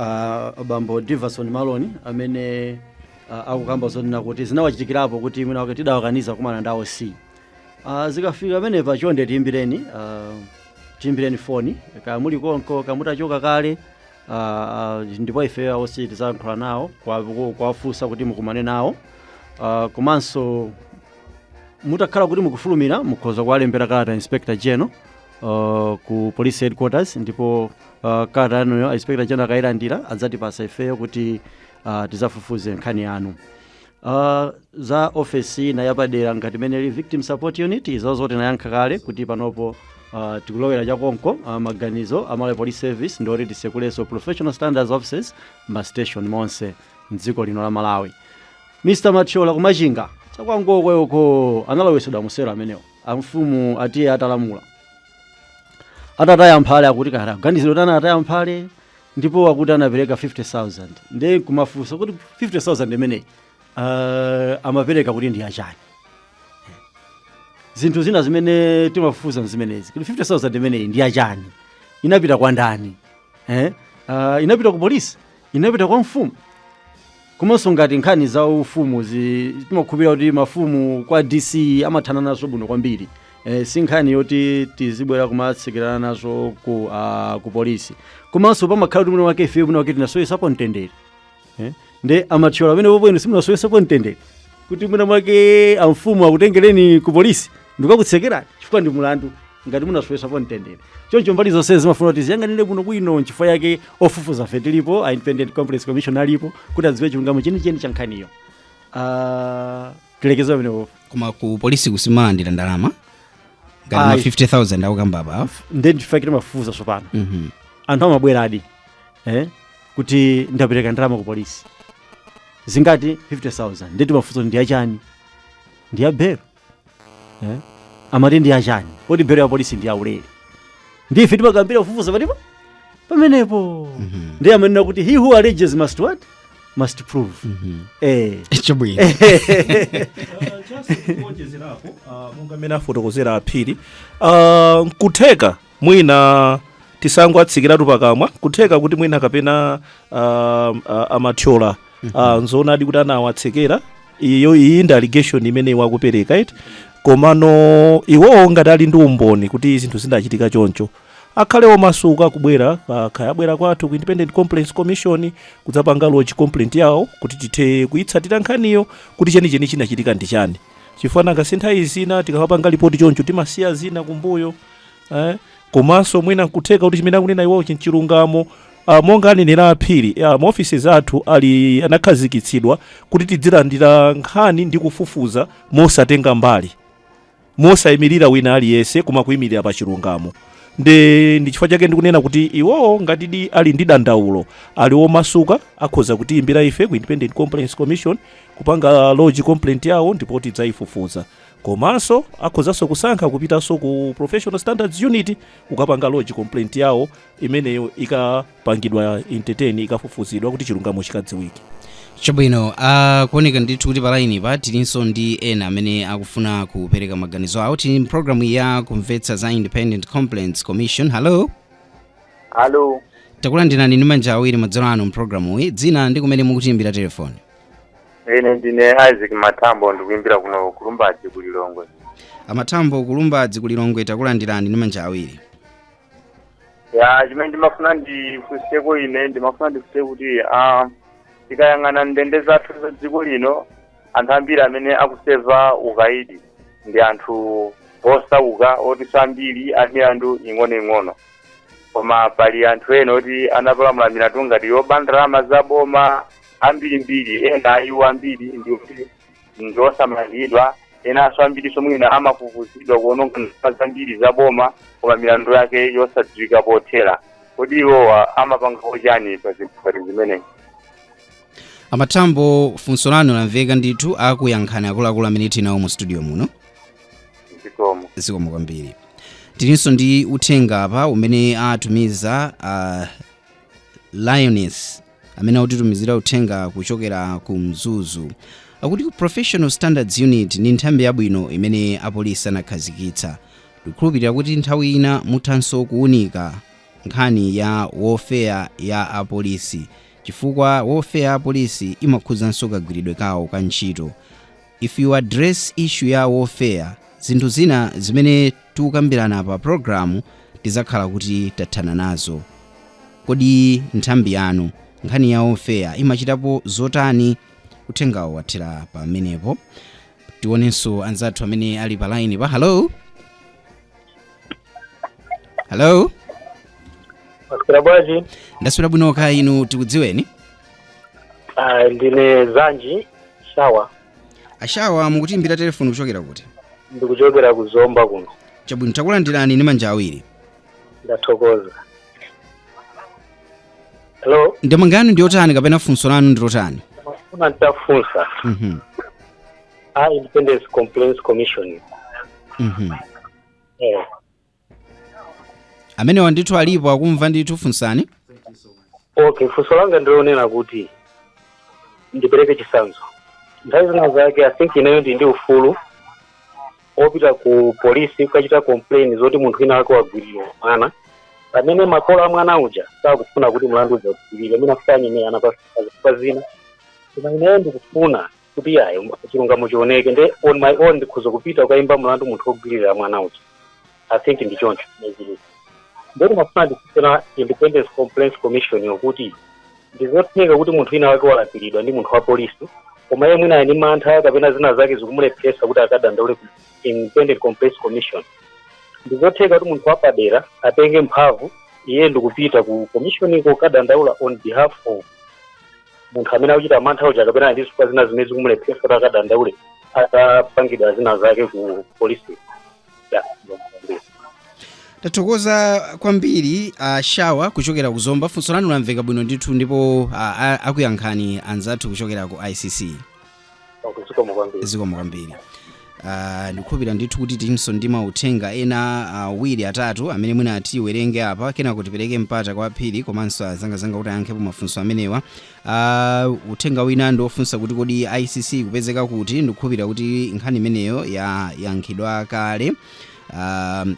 bambo Diverson Maloni amene akukamba zonena kuti zinawachitikirapo kuti mwina wake tidawakaniza kumana ndi OC. Zikafika pamenepa, chonde tiyimbireni foni, kaya muli konko, kamutachoka kale, ndipo ife OC tizayankhula nawo kuwafunsa kuti mukumane nawo. Komanso mutakhala kuti mukufulumira, mukhoza kuwalembera kalata Inspector General ku police headquarters, ndipo kalata yanuyo Inspector General akayilandira adzatipasa ifeyo kuti tizafufuze nkhani yanu. Za ofesi ina yapadera ngati imene ili Victim Support Unit, izo zoti nayankha kale kuti panopo tikulowera chakonko. Maganizo a Malawi Police Service ndioti tisekulenso professional standards offices ma station monse mdziko lino la Malawi. Mr Mathiola kumachinga chakwangokwe analowesedwa musero amenewo, amfumu atiye atalamula atataya mphale, akuti kaya kuganizidwa kuti anataya mphale, ndipo akuti anapereka 50,000. Ndiye kumafunsa kuti 50,000 imeneyi amapereka kuti ndi achani? Zinthu zina zimene timafufuza zimenezi, kuti 50,000 imeneyi ndi achani, inapita kwa ndani, eh? Inapita ku polisi, inapita kwa mfumu? Komanso ngati nkhani za ufumu timakhulupirira kuti mafumu kwa DC amathana nazo bwino kwambiri. Si nkhani yoti tizibwera kumatsekerana nazo ku polisi. Komanso pamakhala kuti mwina wake ife mwina wake tinasowesapo mtendere, eh? Nde amathyola amene popwenu simunasowesapo mtendere kuti mwina mwake amfumu akutengereni ku polisi ndikakutsekerani, chifukwa ndi mulandu ngati munasowesapo mtendere. Choncho mbali zonse zimafuna kuti ziyang'anire bwino bwino. Nchifukwa yake ofufuza fe tilipo, a Independent Complaints Commission alipo, kuti adziwe chilungamo chenicheni cha nkhaniyo. Tilekeze pamenepo. Koma ku polisi kusimalandira ndalama ngati ma Ayi. 50,000 akukamba apa? Nde ndifakire timafufuza tsopano. Anthu amabweradi, kuti ndapereka ndalama ku polisi, zingati? 50,000. Ndi timafufuza kuti ndiyachani, ndiya belo, eh? Amati ndiyachani poti belo ya polisi ndiyaulere? Ndife timakambira kufufuza patipo pamenepo. Ndiye amanena kuti he who alleges must what? Must prove. Chabwino. Kuonjezerapo, monga mmene afotokozera Aphiri, nkutheka mwina tisangoatsikiratu pakamwa. Kutheka kuti mwina kapena amathyola, nzoonadi kuti anawatsekera. Iyo iyi ndi allegation imene wakupereka iti, komano iwowo ngati ali ndi umboni kuti zinthu zinachitika choncho, akhale omasuka kubwera, kaya abwera kwathu ku Independent Complaints Commission kudzapanga lodge complaint yawo, kuti tithe kuyitsatira nkhaniyo kuti chenicheni chinachitika ndi chani. Chifukwa nanga nthawi zina tikamapanga ripoti choncho timasiya zina kumbuyo, eh? Komanso mwina nkutheka kuti chimene akunena iwowo chinchilungamo. Monga anenera Aphiri, maofisi athu ali anakhazikitsidwa kuti tidzilandira nkhani ndi kufufuza mosatenga mbali, mosayimirira wina aliyense, koma kuyimirira pa chilungamo. Ndi chifukwa chake ndikunena kuti iwowo ngati di ali ndi dandaulo, ali omasuka, akhoza kutiyimbira ife ku Independent Complaints Commission kupanga lodge complaint yawo, ndipo tidzayifufuza. Komanso akhozanso kusankha kupitanso ku Professional Standards Unit kukapanga lodge complaint yawo, imeneyo ikapangidwa entertain, ikafufuzidwa kuti chilungamo chikadziwike. Chabwino. Kuoneka ndithu kuti pa line pa tilinso ndi ena amene akufuna kupereka maganizo awo. Tili mpulogalamu ya kumvetsa za Independent Complaints Commission. Hello. Hello. Takulandirani ndi manja awiri madzulo ano mpulogalamu iyi. Dzina ndi kumene mukutiyimbira telefoni? Ine ndine Isaac Matambo, ndikuimbira kuno Kulumbaji ku Lilongwe. Amatambo, Kulumbaji ku Lilongwe, takulandirani ndi manja awiri. Ya, chimene ndimafuna ndifunseko ine, ndimafuna ndifunse kuti tikayang'ana ndende zathu za dziko lino, anthu ambiri amene akuseva ukaidi ndi anthu osauka, oti ambiri a milandu ing'onoing'ono. Koma pali anthu ena oti anapalamula milandu ngati yoba ndalama za boma ambirimbiri, ena iwo ambiri ndi ndiosamangidwa, enanso ambiriso mwina amafufuzidwa kuononga ndalama zambiri za boma, koma milandu yake yosadziwika pothera. Kodi iwowa amapangapo chani pa zinthu ngati zimenezi? Amathambo, funso lanu lamveka ndithu, akuyankhani akuluakulu amene tinawo mu studio muno. Zikomo. Zikomo kwambiri. Tilinso ndi uthenga apa umene atumiza Lioness, amene akutitumizira uthenga kuchokera ku Mzuzu. Akuti ku Professional Standards Unit ndi nthambi yabwino imene apolisi anakhazikitsa. Ndikukhulupirira kuti nthawi ina muthanso kuwunika nkhani ya welfare ya apolisi, chifukwa welfare ya apolisi imakhuzanso kagwiridwe kawo ka ntchito. If you address issue ya welfare, zinthu zina zimene tikukambirana pa programu tizakhala kuti tathana nazo. Kodi nthambi yanu nkhani ya welfare imachitapo zotani? Uthengawo wathera pamenepo. Tionenso anzathu amene ali pa line pa. Hello, hello. Maswera bwanji? Ndaswera bwino, kaya inu? Tikudziweni? Ah, ndine Zanji Shawa. Ashawa, mukutiimbira telefoni kuchokera kuti? Ndikuchokera ku Zomba kuno. Chabwino, takulandirani ndi manja awiri. Ndathokoza. Hello. Ndemanga yanu ndi yotani kapena funso lanu ndi lotani? Mafuna nditafunsa a Independence Complaints Commission. Amenewa ndithu alipo, akumva ndithu, funsani. Okay, funso langa ndilonena kuti ndipereke chitsanzo. Nthawi zina zake, I think ineyo ndi ufulu opita ku polisi kukachita complain zoti munthu wina wake wagwirirwa mwana, pamene makolo a mwana uja sakufuna kuti mlandu uja ugwirirwe, amene afika anyemera anapasa zina, koma ineyo ndikufuna kuti yayo chilungamo chioneke, nde on my own ndikhoza kupita kukayimba mlandu munthu wogwirira mwana uja. I think ndi choncho nezilili. Ndeti mafuna ndikufunsa Independence Complaints Commission yokuti ndizotheka kuti munthu wina wake walapiridwa ndi munthu wa polisi, koma iye mwina ali ndi mantha kapena zina zake zikumulepheresa kuti akadandaule ku Independent Complaints Commission. Ndizotheka kuti munthu wapadera atenge mphamvu iye ndikupita ku commission iko kukadandaula on behalf of munthu amene akuchita mantha uja, kapena ali ndi zifukwa zina zimene zikumulepheresa kuti akadandaule atapangidwa zina zake ku polisi? Yeah. Tathokoza kwambiri, Shawa kuchokera ku Zomba. Funso lanu lamveka bwino ndithu, ndipo akuyankhani anzathu kuchokera ku ICC. Okay, zikomo kwambiri. Zikomo kwambiri. Ndikukhulupirira ndithu kuti tinso ndi mauthenga ena awiri, atatu amene mwina tiwerenge apa, kenako tipereke mpata kwa Phiri komanso azangazanga kuti ayankhepo mafunso amenewa. Uthenga wina ndi ofunsa kuti kodi ICC kupezeka kuti? Ndikukhulupirira kuti nkhani imeneyo yayankhidwa kale.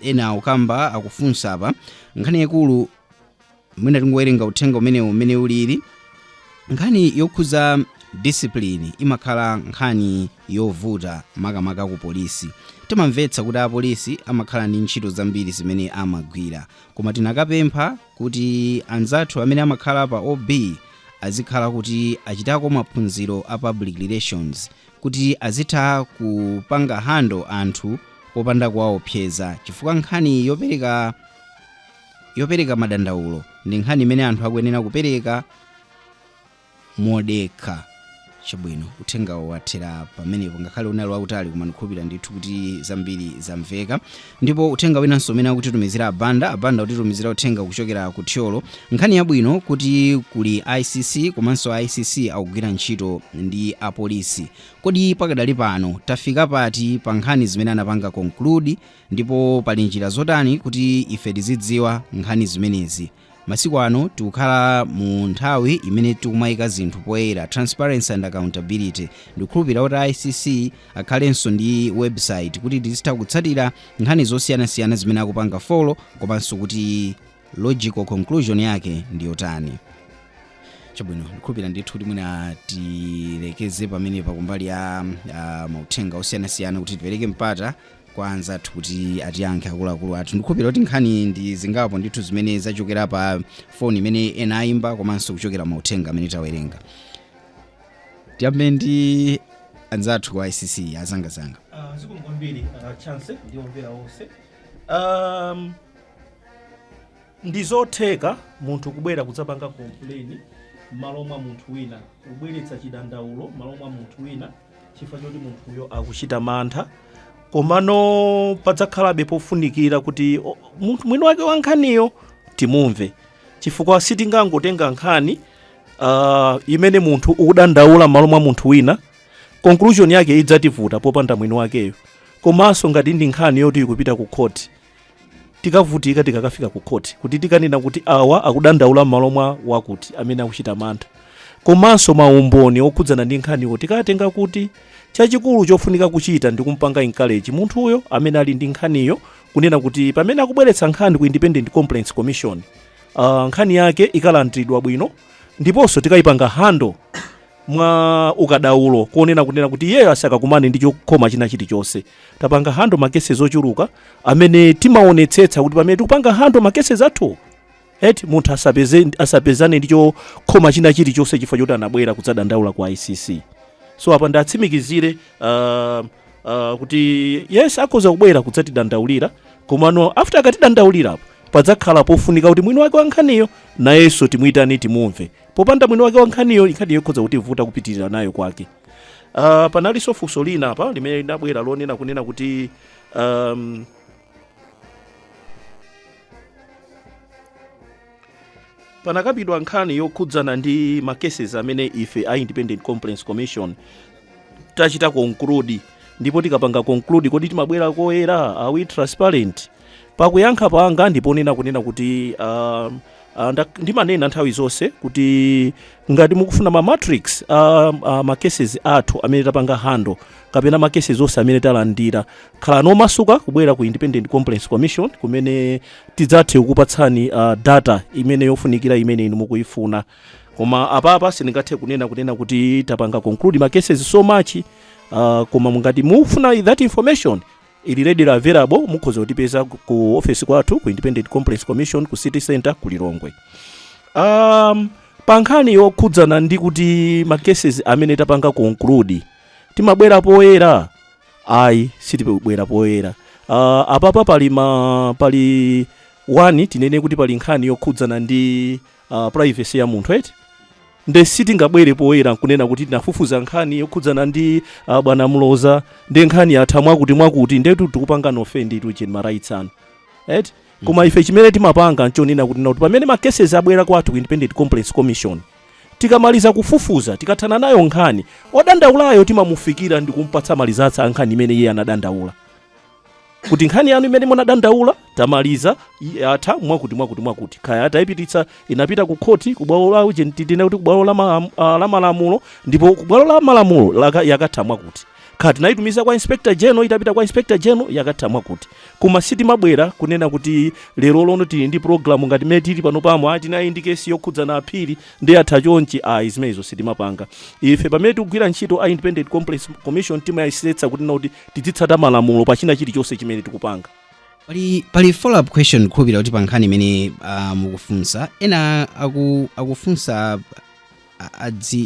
Ena ukamba akufunsa apa nkhani yaikulu. Mwina tingowerenga uthenga umenewu umene ulili. Nkhani yokhuza discipline imakhala nkhani yovuta, makamaka ku polisi. Timamvetsa kuti apolisi amakhala ndi ntchito zambiri zimene amagwira, koma tinakapempha kuti anzathu amene amakhala pa OB azikhala kuti achitako maphunziro a public relations, kuti azitha kupanga handle anthu popanda kuwaopseza, chifukwa nkhani yopereka madandaulo ndi nkhani imene anthu akuyenera kupereka modekha. Chabwino, uthengawo wathera pamenepo, ngakhale unali wautali, koma ndikukhulupirira ndithu kuti zambiri zamveka. Ndipo uthenga winanso umene akutitumizira Abanda, Abanda akutitumizira uthenga kuchokera ku Thyolo. Nkhani yabwino kuti kuli ICC, komanso ICC akugwira ntchito ndi apolisi. Kodi pakadali pano tafika pati pa nkhani zimene anapanga conclude, ndipo pali njira zotani kuti ife tizidziwa nkhani zimenezi? Masiku ano tikukhala mu nthawi imene tikumayika zinthu poyera, transparency and accountability. Ndikukhulupirira kuti ICC akhalenso ndi website kuti tizitha kutsatira nkhani zosiyanasiyana zimene akupanga follow, komanso kuti logical conclusion yake ndi yotani. Chabwino, ndikukhulupirira ndithu kuti mwina tilekeze pamenepa kumbali ya mauthenga osiyanasiyana, kuti tipereke mpata kwa anzathu kuti atiyankhe, akuluakulu athu. Ndikukhulupirira kuti nkhani ndi zingapo ndithu zimene zachokera pa foni imene ena ayimba, komanso kuchokera mauthenga amene tawerenga. Tiyambe ndi anzathu ku ICC, azangazanga. Zikomo kwambiri, Chance ndi omvera onse. Ndizotheka munthu kubwera kudzapanga complain m'malo mwa munthu wina, kubweretsa chidandaulo m'malo mwa munthu wina chifukwa choti munthuyo akuchita mantha, komano padzakhalabe pofunikira kuti munthu mwini wake wa nkhaniyo timumve, chifukwa sitingangotenga nkhani imene munthu ukudandaula m'malo mwa munthu wina. Conclusion yake idzativuta popanda mwini wakeyo. Komanso ngati ndi nkhani yoti ikupita ku court, tikavutika tikakafika ku court kuti tikanena kuti awa akudandaula m'malo mwa wakuti amene akuchita mantha. Komanso maumboni okhudzana ndi nkhaniwo tikatenga kuti? Chachikulu chofunika kuchita ndi kumpanga encourage munthuyo amene ali ndi nkhaniyo, kunena kuti pamene akubweretsa nkhani ku Independent Complaints Commission, nkhani yake ikalandiridwa bwino, ndiponso tikayipanga handle mwa ukadaulo kuonena kunena kuti iyeyo asakakumane ndi chokhoma china chilichonse. Tapanga handle ma cases ochuluka amene timaonetsetsa kuti pamene tikupanga handle ma cases athu eti, munthu asapezane ndi chokhoma china chilichonse chifukwa choti anabwera kudzadandaula ku ICC. So apa ndatsimikizire kuti yes, akhoza kubwera kudzatidandaulira, komano after akatidandaulirapo padzakhala pofunika kuti mwini wake wa nkhaniyo nayenso timuyitane, timumve. Popanda mwini wake wa nkhaniyo, nkhaniyo ikhoza kutivuta kupitirira nayo kwake. Panalinso funso lina apa limene linabwera lonena kunena kuti panakambidwa nkhani yokhudzana ndi ma cases amene ife a Independent Complaints Commission tachita conclude, ndipo tikapanga conclude kodi timabwera koyera? Are we transparent? Pakuyankha panga ndiponena kunena kuti ndimanena nthawi zonse kuti ngati mukufuna ma matrix ma cases athu amene tapanga handle kapena ma cases onse amene talandira, khalani omasuka kubwera ku Independent Complaints Commission, kumene tidzathe kukupatsani data imene yofunikira imene inu mukuyifuna. Koma apapa sindingathe kunena kuti tapanga conclude ma cases so much, koma ngati mufuna that information, ili readily available. Mukhoza kutipeza ku office kwathu ku Independent Complaints Commission ku City Center ku Lilongwe. Pa nkhani yokhudzana ndi kuti ma cases amene tapanga conclude timabwera poyera, ayi, sitibwera poyera. Apapa pali one, tinene kuti pali nkhani yokhudzana ndi privacy ya munthu eti, nde sitingabwere poyera nkunena kuti tinafufuza nkhani yokhudzana ndi bwana Mloza, ndi nkhani yatha mwakuti mwakuti, ndetu tikupanga offend itu ma rights anu eti. Koma ife chimene timapanga nchonena kuti pamene ma cases abwera kwathu ku Independent Complaints Commission, tikamaliza kufufuza, tikathana nayo nkhani, odandaulayo timamufikira ndi kumpatsa ma results a nkhani imene iye anadandaula, kuti nkhani yanu imene munadandaula tamaliza, yatha mwakuti mwakuti mwakuti. Kaya tayipititsa, inapita ku khoti, ku bwalo la uje, tinene kuti ku bwalo la malamulo, ndipo ku bwalo la malamulo yakatha mwakuti. Kaya tinayitumiza kwa Inspector General, itapita kwa Inspector General yakatha mwakuti. Koma sitimabwera kunena kuti lero lono tili ndi program ngati mmene tili pano pamo, tinayi ndi kesi yokhudzana aphiri ndi atha chonchi. Ayi, zimenezo sitimapanga. Ife pamene tikugwira ntchito a Independent Complaints Commission, timayesetsa kuti tizitsata malamulo pa china chilichonse chimene tikupanga. Pali follow up question, kukhulupirira kuti pa nkhani imene mukufunsa, ena akufunsa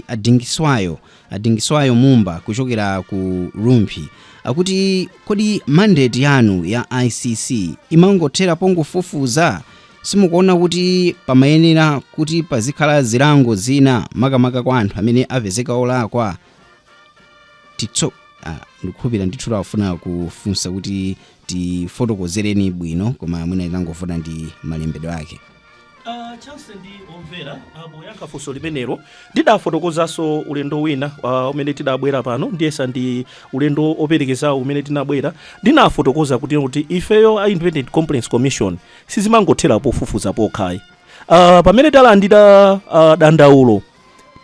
adingiswayo Mumba kuchokera ku Rumphi, akuti kodi mandate yanu ya ICC imangothera pongofufuza? Simukuona kuti pamayenera kuti pazikhala zilango zina, makamaka kwa anthu amene apezeka olakwa? Ndikukhulupirira ndithu afuna kufunsa kuti tifotokozereni bwino, koma mwina itangovuta ndi malembedwe ake. Chance ndi omvera, poyankha funso limenelo, ndidafotokozanso ulendo wina umene tidabwera pano, ndiyesa ndi ulendo operekezawo umene tinabwera, ndinafotokoza kuti ifeyo a Independent Complaints Commission sizimangothera pofufuza pokhayi. Pamene talandira dandaulo,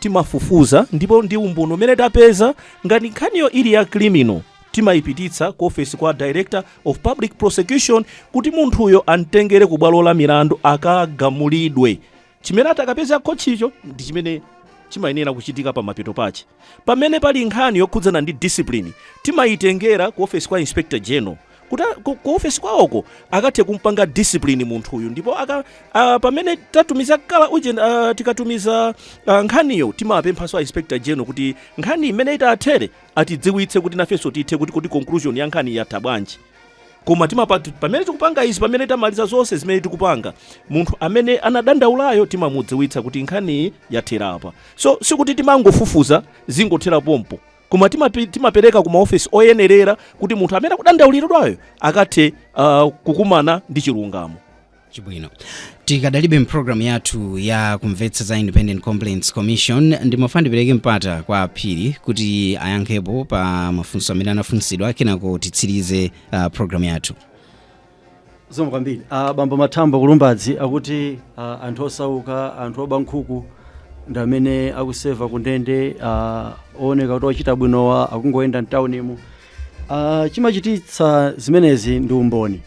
timafufuza, ndipo ndi umboni umene tapeza, ngati nkhaniyo ili ya criminal, timayipititsa ku ofesi kwa Director of Public Prosecution kuti munthuyo amtengere ku bwalo la milandu akagamulidwe. Chimene atakapeza khochicho ndi chimene chimayenera kuchitika pamapeto pache. Pamene pali nkhani yokhudzana ndi discipline, timayitengera ku ofesi kwa Inspector General kuti ku ofesi kwawoko akathe kumpanga discipline munthuyu. Ndipo pamene tatumiza kala uje, tikatumiza nkhaniyo, timapemphanso a Inspector General kuti nkhani imene itathere atidziwitse, kuti nafenso tithe kuti conclusion ya nkhani yatha bwanji. Koma pamene tikupanga izi, pamene tamaliza zonse zimene tikupanga, munthu amene anadandaulayo timamudziwitsa kuti nkhaniyi yathera apa. So sikuti timangofufuza zingothera pompo, koma timapereka ku maofesi oyenerera kuti munthu amene akudandauliridwayo akathe kukumana ndi chilungamo. Chabwino, tikadalibe mpulogalamu yathu ya Kumvetsa za Independent Complaints Commission. Ndimafuna ndipereke mpata kwa Phiri kuti ayankhepo pa mafunso amene anafunsidwa, kenako titsirize programu yathu. Zikomo kwambiri. Bambo Mathambo Kulumbadzi akuti anthu osauka, anthu oba nkhuku ndi amene akuseva kundende, ooneka kuti ochita bwinowa akungoyenda mtaunimu. Chimachititsa zimenezi ndi umboni.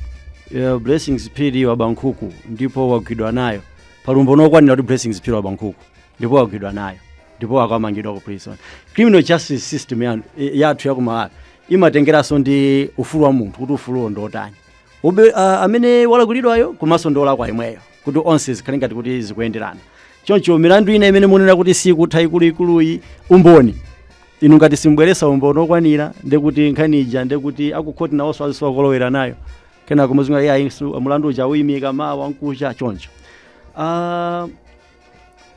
Blessings Phiri waba nkhuku ndipo wagwidwa nayo. Pali umboni okwanira kuti Blessings Phiri waba nkhuku ndipo wagwidwa nayo ndipo akamangidwa ku prison. Criminal justice system yathu yakumalawi imatengeranso ndi ufulu wa munthu, kuti ufuluwo ndi otani ube amene walakwidwayo komanso ndi olakwa imweyo, kuti onse zikhale ngati kuti zikuyenderana. Choncho milandu ina imene munena kuti sikutha ikuluikuluyi, umboni inu ngati simbweresa umboni okwanira, ndekuti nkhani ija ndekuti akukhoti nawonso azisowa nayo, kenako muzinga yayi mulandu uja awuyimika mawa nkucha. Choncho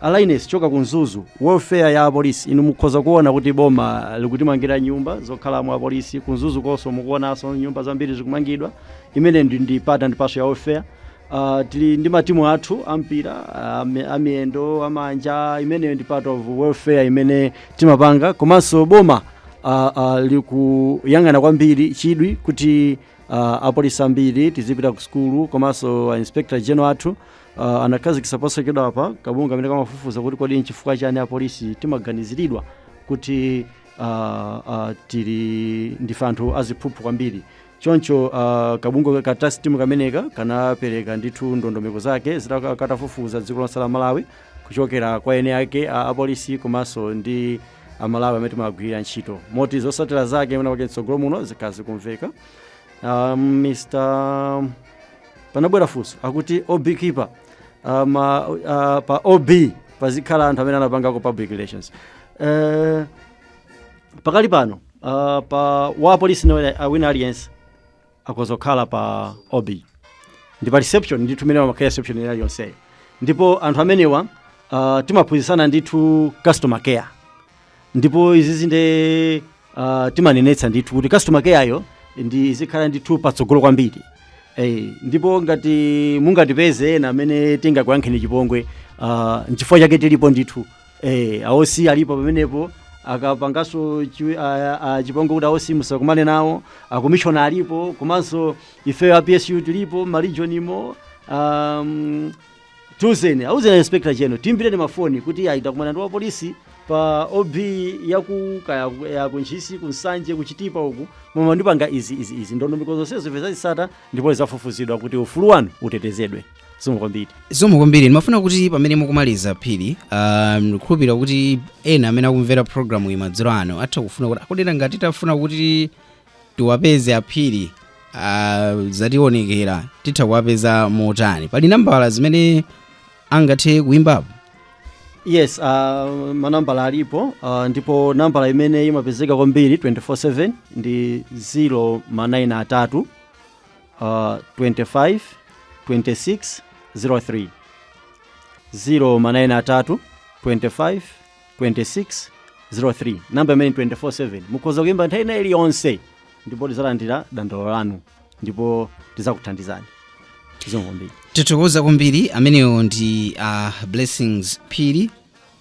Alliance choka ku Mzuzu, welfare ya apolisi, inu mukhoza kuona kuti boma likutimangira nyumba zokhalamo apolisi. Ku Mzuzu konso mukuonanso nyumba zambiri zikumangidwa, imene ndi part and parcel ya welfare. Tili ndi matimu athu ampira amiyendo, amanja, imeneyo ndi part of welfare imene timapanga. Komanso boma likuyang'ana kwambiri chidwi kuti apolisi ambiri tizipita ku sukulu. Komanso Inspector General athu anakhazikitsa posachedwa apa kabungwe kamene kamafufuza kuti kodi nchifukwa chani apolisi timaganiziridwa kuti tili ndife anthu aziphuphu kwambiri. Choncho kabungwe ka task team kameneka kanapereka ndithu ndondomeko zake katafufuza dziko lonse la Malawi kuchokera kwa ene ake a apolisi komanso ndi Amalawi amene timagwirira ntchito, moti zotsatira zake mwina pake mtsogolo muno zikhala zikumveka. Mr panabwera funso akuti OB keeper, pa OB pazikhala anthu amene anapangako public relations. Pakali pano pa wa polisi wina aliyense akhoza kukhala pa OB ndi pa reception ndithu, imene amakhala reception ina yonseyo. Ndipo anthu amenewa timaphunzitsana ndithu customer care, ndipo izi zinde timanenetsa ndithu kuti customer care yo ndi izikhala ndithu patsogolo kwambiri. Ndipo ngati mungatipeze ena amene tingakuyankheni chipongwe, nchifukwa chake tilipo ndithu. A OC alipo pamenepo, akapanganso chipongwe kuti a OC musakumane nawo, a commissioner alipo, komanso ifeyo a PSU tilipo ma region imo. Tiuzeni, auzeni Inspector General, timbireni mafoni kuti ayi, takumana ndi wapolisi pa OB yaku kaya ya kuNtchisi, kuNsanje, kuChitipa uku, moma ndipanga izi izi izi. Ndondomeko zonsezo ife zazitsata ndipo zafufuzidwa kuti ufulu wanu utetezedwe. Zikomo kwambiri. Zikomo kwambiri. Ndimafuna kuti pamene mukumaliza, Phiri, ndikukhulupirira kuti ena amene akumvera programu iyi madzulo ano atha kufuna kuti akudera ngati tafuna kuti tiwapeze aPhiri, zationekera, titha kuwapeza motani? Pali nambala zimene angathe kuyimbapo? Yes, manambala alipo, ndipo nambala imene imapezeka kwambiri 24/7 ndi 0 ma 3 25 26 03, 0 ma 3 25 26 03. Namba imene 24/7 mukhoza kuyimba nthawi ina iliyonse ndipo tidzalandira dandaulo lanu ndipo tidzakuthandizani. Zikomo kwambiri. Tithokoza kwambiri. Amenewo ndi Blessings Phiri,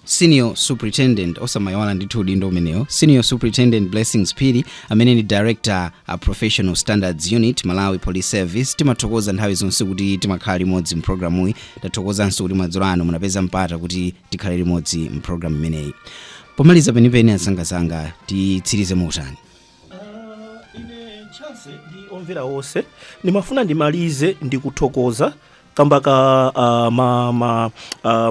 Senior Superintendent, osamayiwala ndithu udindo umenewo, Senior Superintendent Blessings Phiri, amene ndi Director Professional Standards Unit, Malawi Police Service. Timathokoza nthawi zonse kuti timakhala limodzi mpulogalamuyi. Tathokozanso kuti madzulo ano munapeza mpata kuti tikhale limodzi mpulogalamu imeneyi. Pomaliza penipeni, anzangazanga, titsirize motani? Ine Chance ndi omvera onse, ndimafuna ndimalize ndi kuthokoza Kamba ka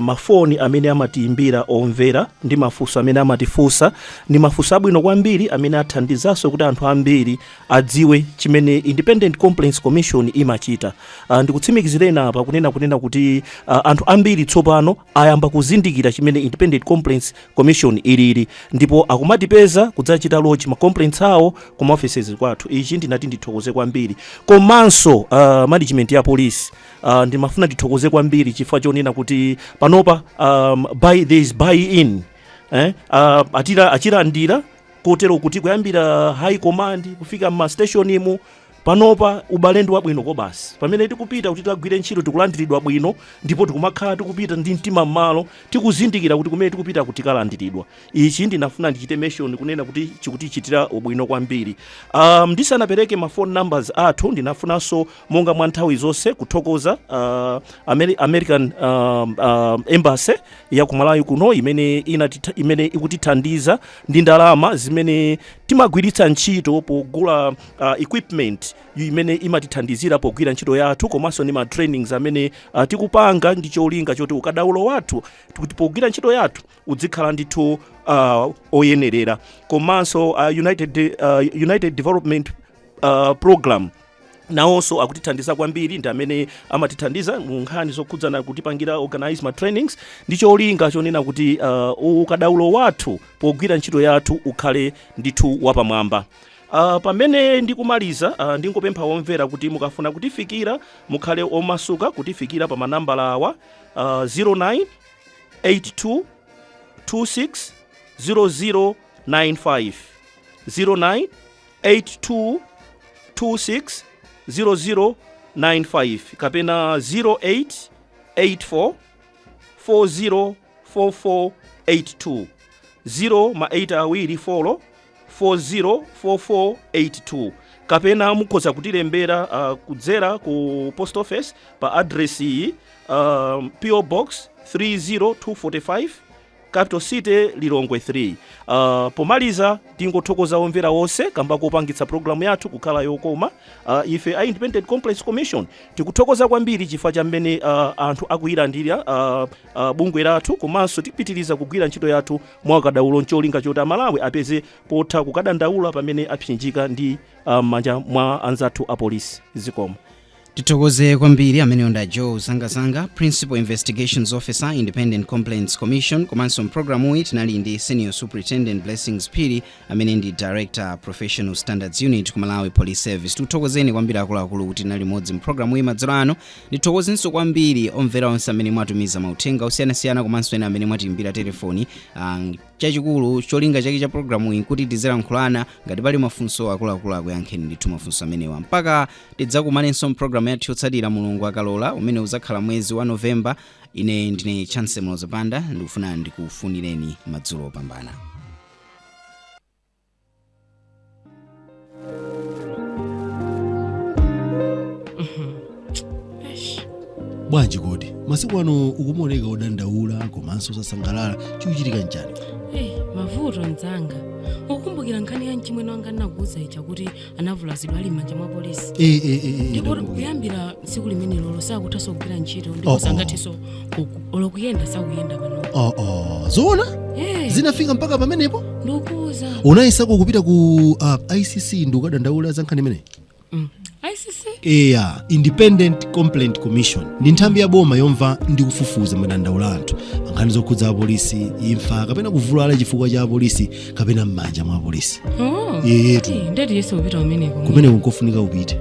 mafoni amene amatiimbira omvera ndi mafunso amene amatifunsa, ndi mafunso abwino kwambiri amene athandizanso kuti anthu ambiri adziwe chimene Independent Complaints Commission imachita. Ndikutsimikizireni apa kunena kuti anthu ambiri tsopano ayamba kuzindikira chimene Independent Complaints Commission ilili, ndipo akumatipeza kudzachita lodge ma complaints awo ku offices kwathu. Ichi ndinati ndithokoze kwambiri. Komanso management ya police, ndimafuna ndithokoze kwambiri chifukwa chonena kuti panopa buy, there is buy in achilandira kotero kuti kuyambira high command kufika mma station imu, panopa ubale ndi wabwino kobasi. Pamene tikupita kuti tagwire ntchito, tikulandiridwa bwino, ndipo tikumakhala tikupita ndi mtima m'malo, tikuzindikira kuti kumene tikupita kuti tikalandiridwa. Ichi ndinafuna ndichite mention kunena kuti chikutichitira ubwino kwambiri. Ndisanapereke ma phone numbers athu, ndinafunanso monga mwa nthawi zonse kuthokoza American Embassy ya ku Malawi kuno imene ikutithandiza ndi ndalama zimene timagwiritsa ntchito pogula equipment imene imatithandizira pogwira ntchito yathu, komanso ndi ma trainings amene tikupanga ndi cholinga choti ukadaulo wathu kuti pogwira ntchito yathu udzikhala ndithu oyenerera. Komanso United Development Program nawonso akutithandiza kwambiri, ndi amene amatithandiza mu nkhani zokhudzana kutipangira organize ma trainings ndi cholinga chonena kuti ukadaulo wathu pogwira ntchito yathu ukhale ndithu wapamwamba. Pamene ndikumaliza, ndingopempha omvera kuti mukafuna kutifikira mukhale omasuka kutifikira pa manambala awa: 09 82 26 0095, 09 82 26 0095 kapena 08 84 40 4482, 0 ma 8 awiri 4 40 4482, kapena mukhoza kutilembera kudzera ku post office pa address iyi: PO Box 30245, Capital City, Lilongwe 3. Pomaliza tingothokoza omvera onse kamba kopangitsa programu yathu kukhala yokoma. Ife a Independent Complaints Commission tikuthokoza kwambiri chifukwa cha mmene anthu akuyilandira bungwe lathu, komanso tipitiriza kugwira ntchito yathu mwakadaulo ncholinga choti Amalawi apeze potha kukadandaula pamene apsinjika ndi m'manja mwa anzathu a polisi. Zikomo. Tithokoze kwambiri. Ameneyo nda Joe Sangasanga, Principal Investigations Officer, Independent Complaints Commission. Komanso mpulogalamuyi tinali ndi Senior Superintendent Blessings Phiri, amene ndi Director, Professional Standards Unit ku Malawi Police Service. Tikuthokozeni kwambiri akuluakulu kuti tinali limodzi mpulogalamuyi madzulo ano. Ndithokozenso kwambiri omvera onse amene mwatumiza mauthenga osiyanasiyana komanso ena amene mwatiimbira telefoni. Chachikulu cholinga chake cha programu iyi nkuti tizilankhulana. Ngati pali mafunso, akuluakulu akuyankheni ndithu mafunso amenewa. Mpaka tidzakumanenso mpulogalamu yathu yotsatira, Mulungu akalola, umene udzakhala mwezi wa Novemba, ine ndine Chance Mlozapanda. Ndikufuna ndikufunireni madzulo opambana. Bwanji kodi masiku ano ukumaoneka odandaula komanso osasangalala? Chikuchitika nchani? Hey, mavuto mdzanga. Ukukumbukira nkhani ya mchimwene wanga ndinakuuza ija kuti anavulazidwa ali m'manja mwa polisi? Eh. Ndipo Ndakumbukira. kuyambira tsiku limenelolo sakuthanso kugwira ntchito ndipo Oh. sangathenso olo kuyenda, sakuyenda pano. Oh, zoona? Eh. Zinafika mpaka pamenepo? Ndikuuza. Unayesako kupita ku ICC ndi kukadandaula za nkhani imeneyi? ICC? Eya, Independent Complaint Commission ndi nthambi ya boma yomva ndi kufufuza madandaulo anthu pa nkhani zokhudza apolisi, imfa kapena kuvulala chifukwa cha apolisi kapena m'manja mwa apolisi. Oh. Yetu. Eh, ndeti yese upita umeneko. Kumeneko nkofunika upite.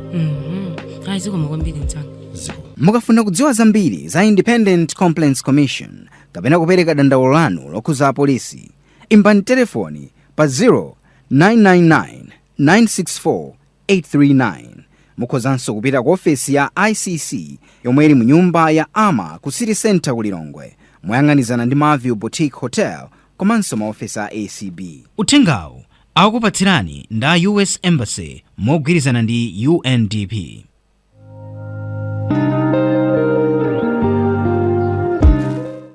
Ayi, zikomo kwambiri mdzanga. Ziko. Mukafuna kudziwa zambiri za Independent Complaints Commission kapena kupereka dandaulo lanu lokhuza apolisi, imbani telefoni pa 0999 964 839. Mukhozanso kupita ku ofesi ya ICC yomwe ili mu nyumba ya Ama ku City Center ku Lilongwe, moyang'anizana ndi Marview Boutique Hotel komanso maofesi a ACB. Uthengawu akupatsirani nda US Embassy mogwirizana ndi UNDP.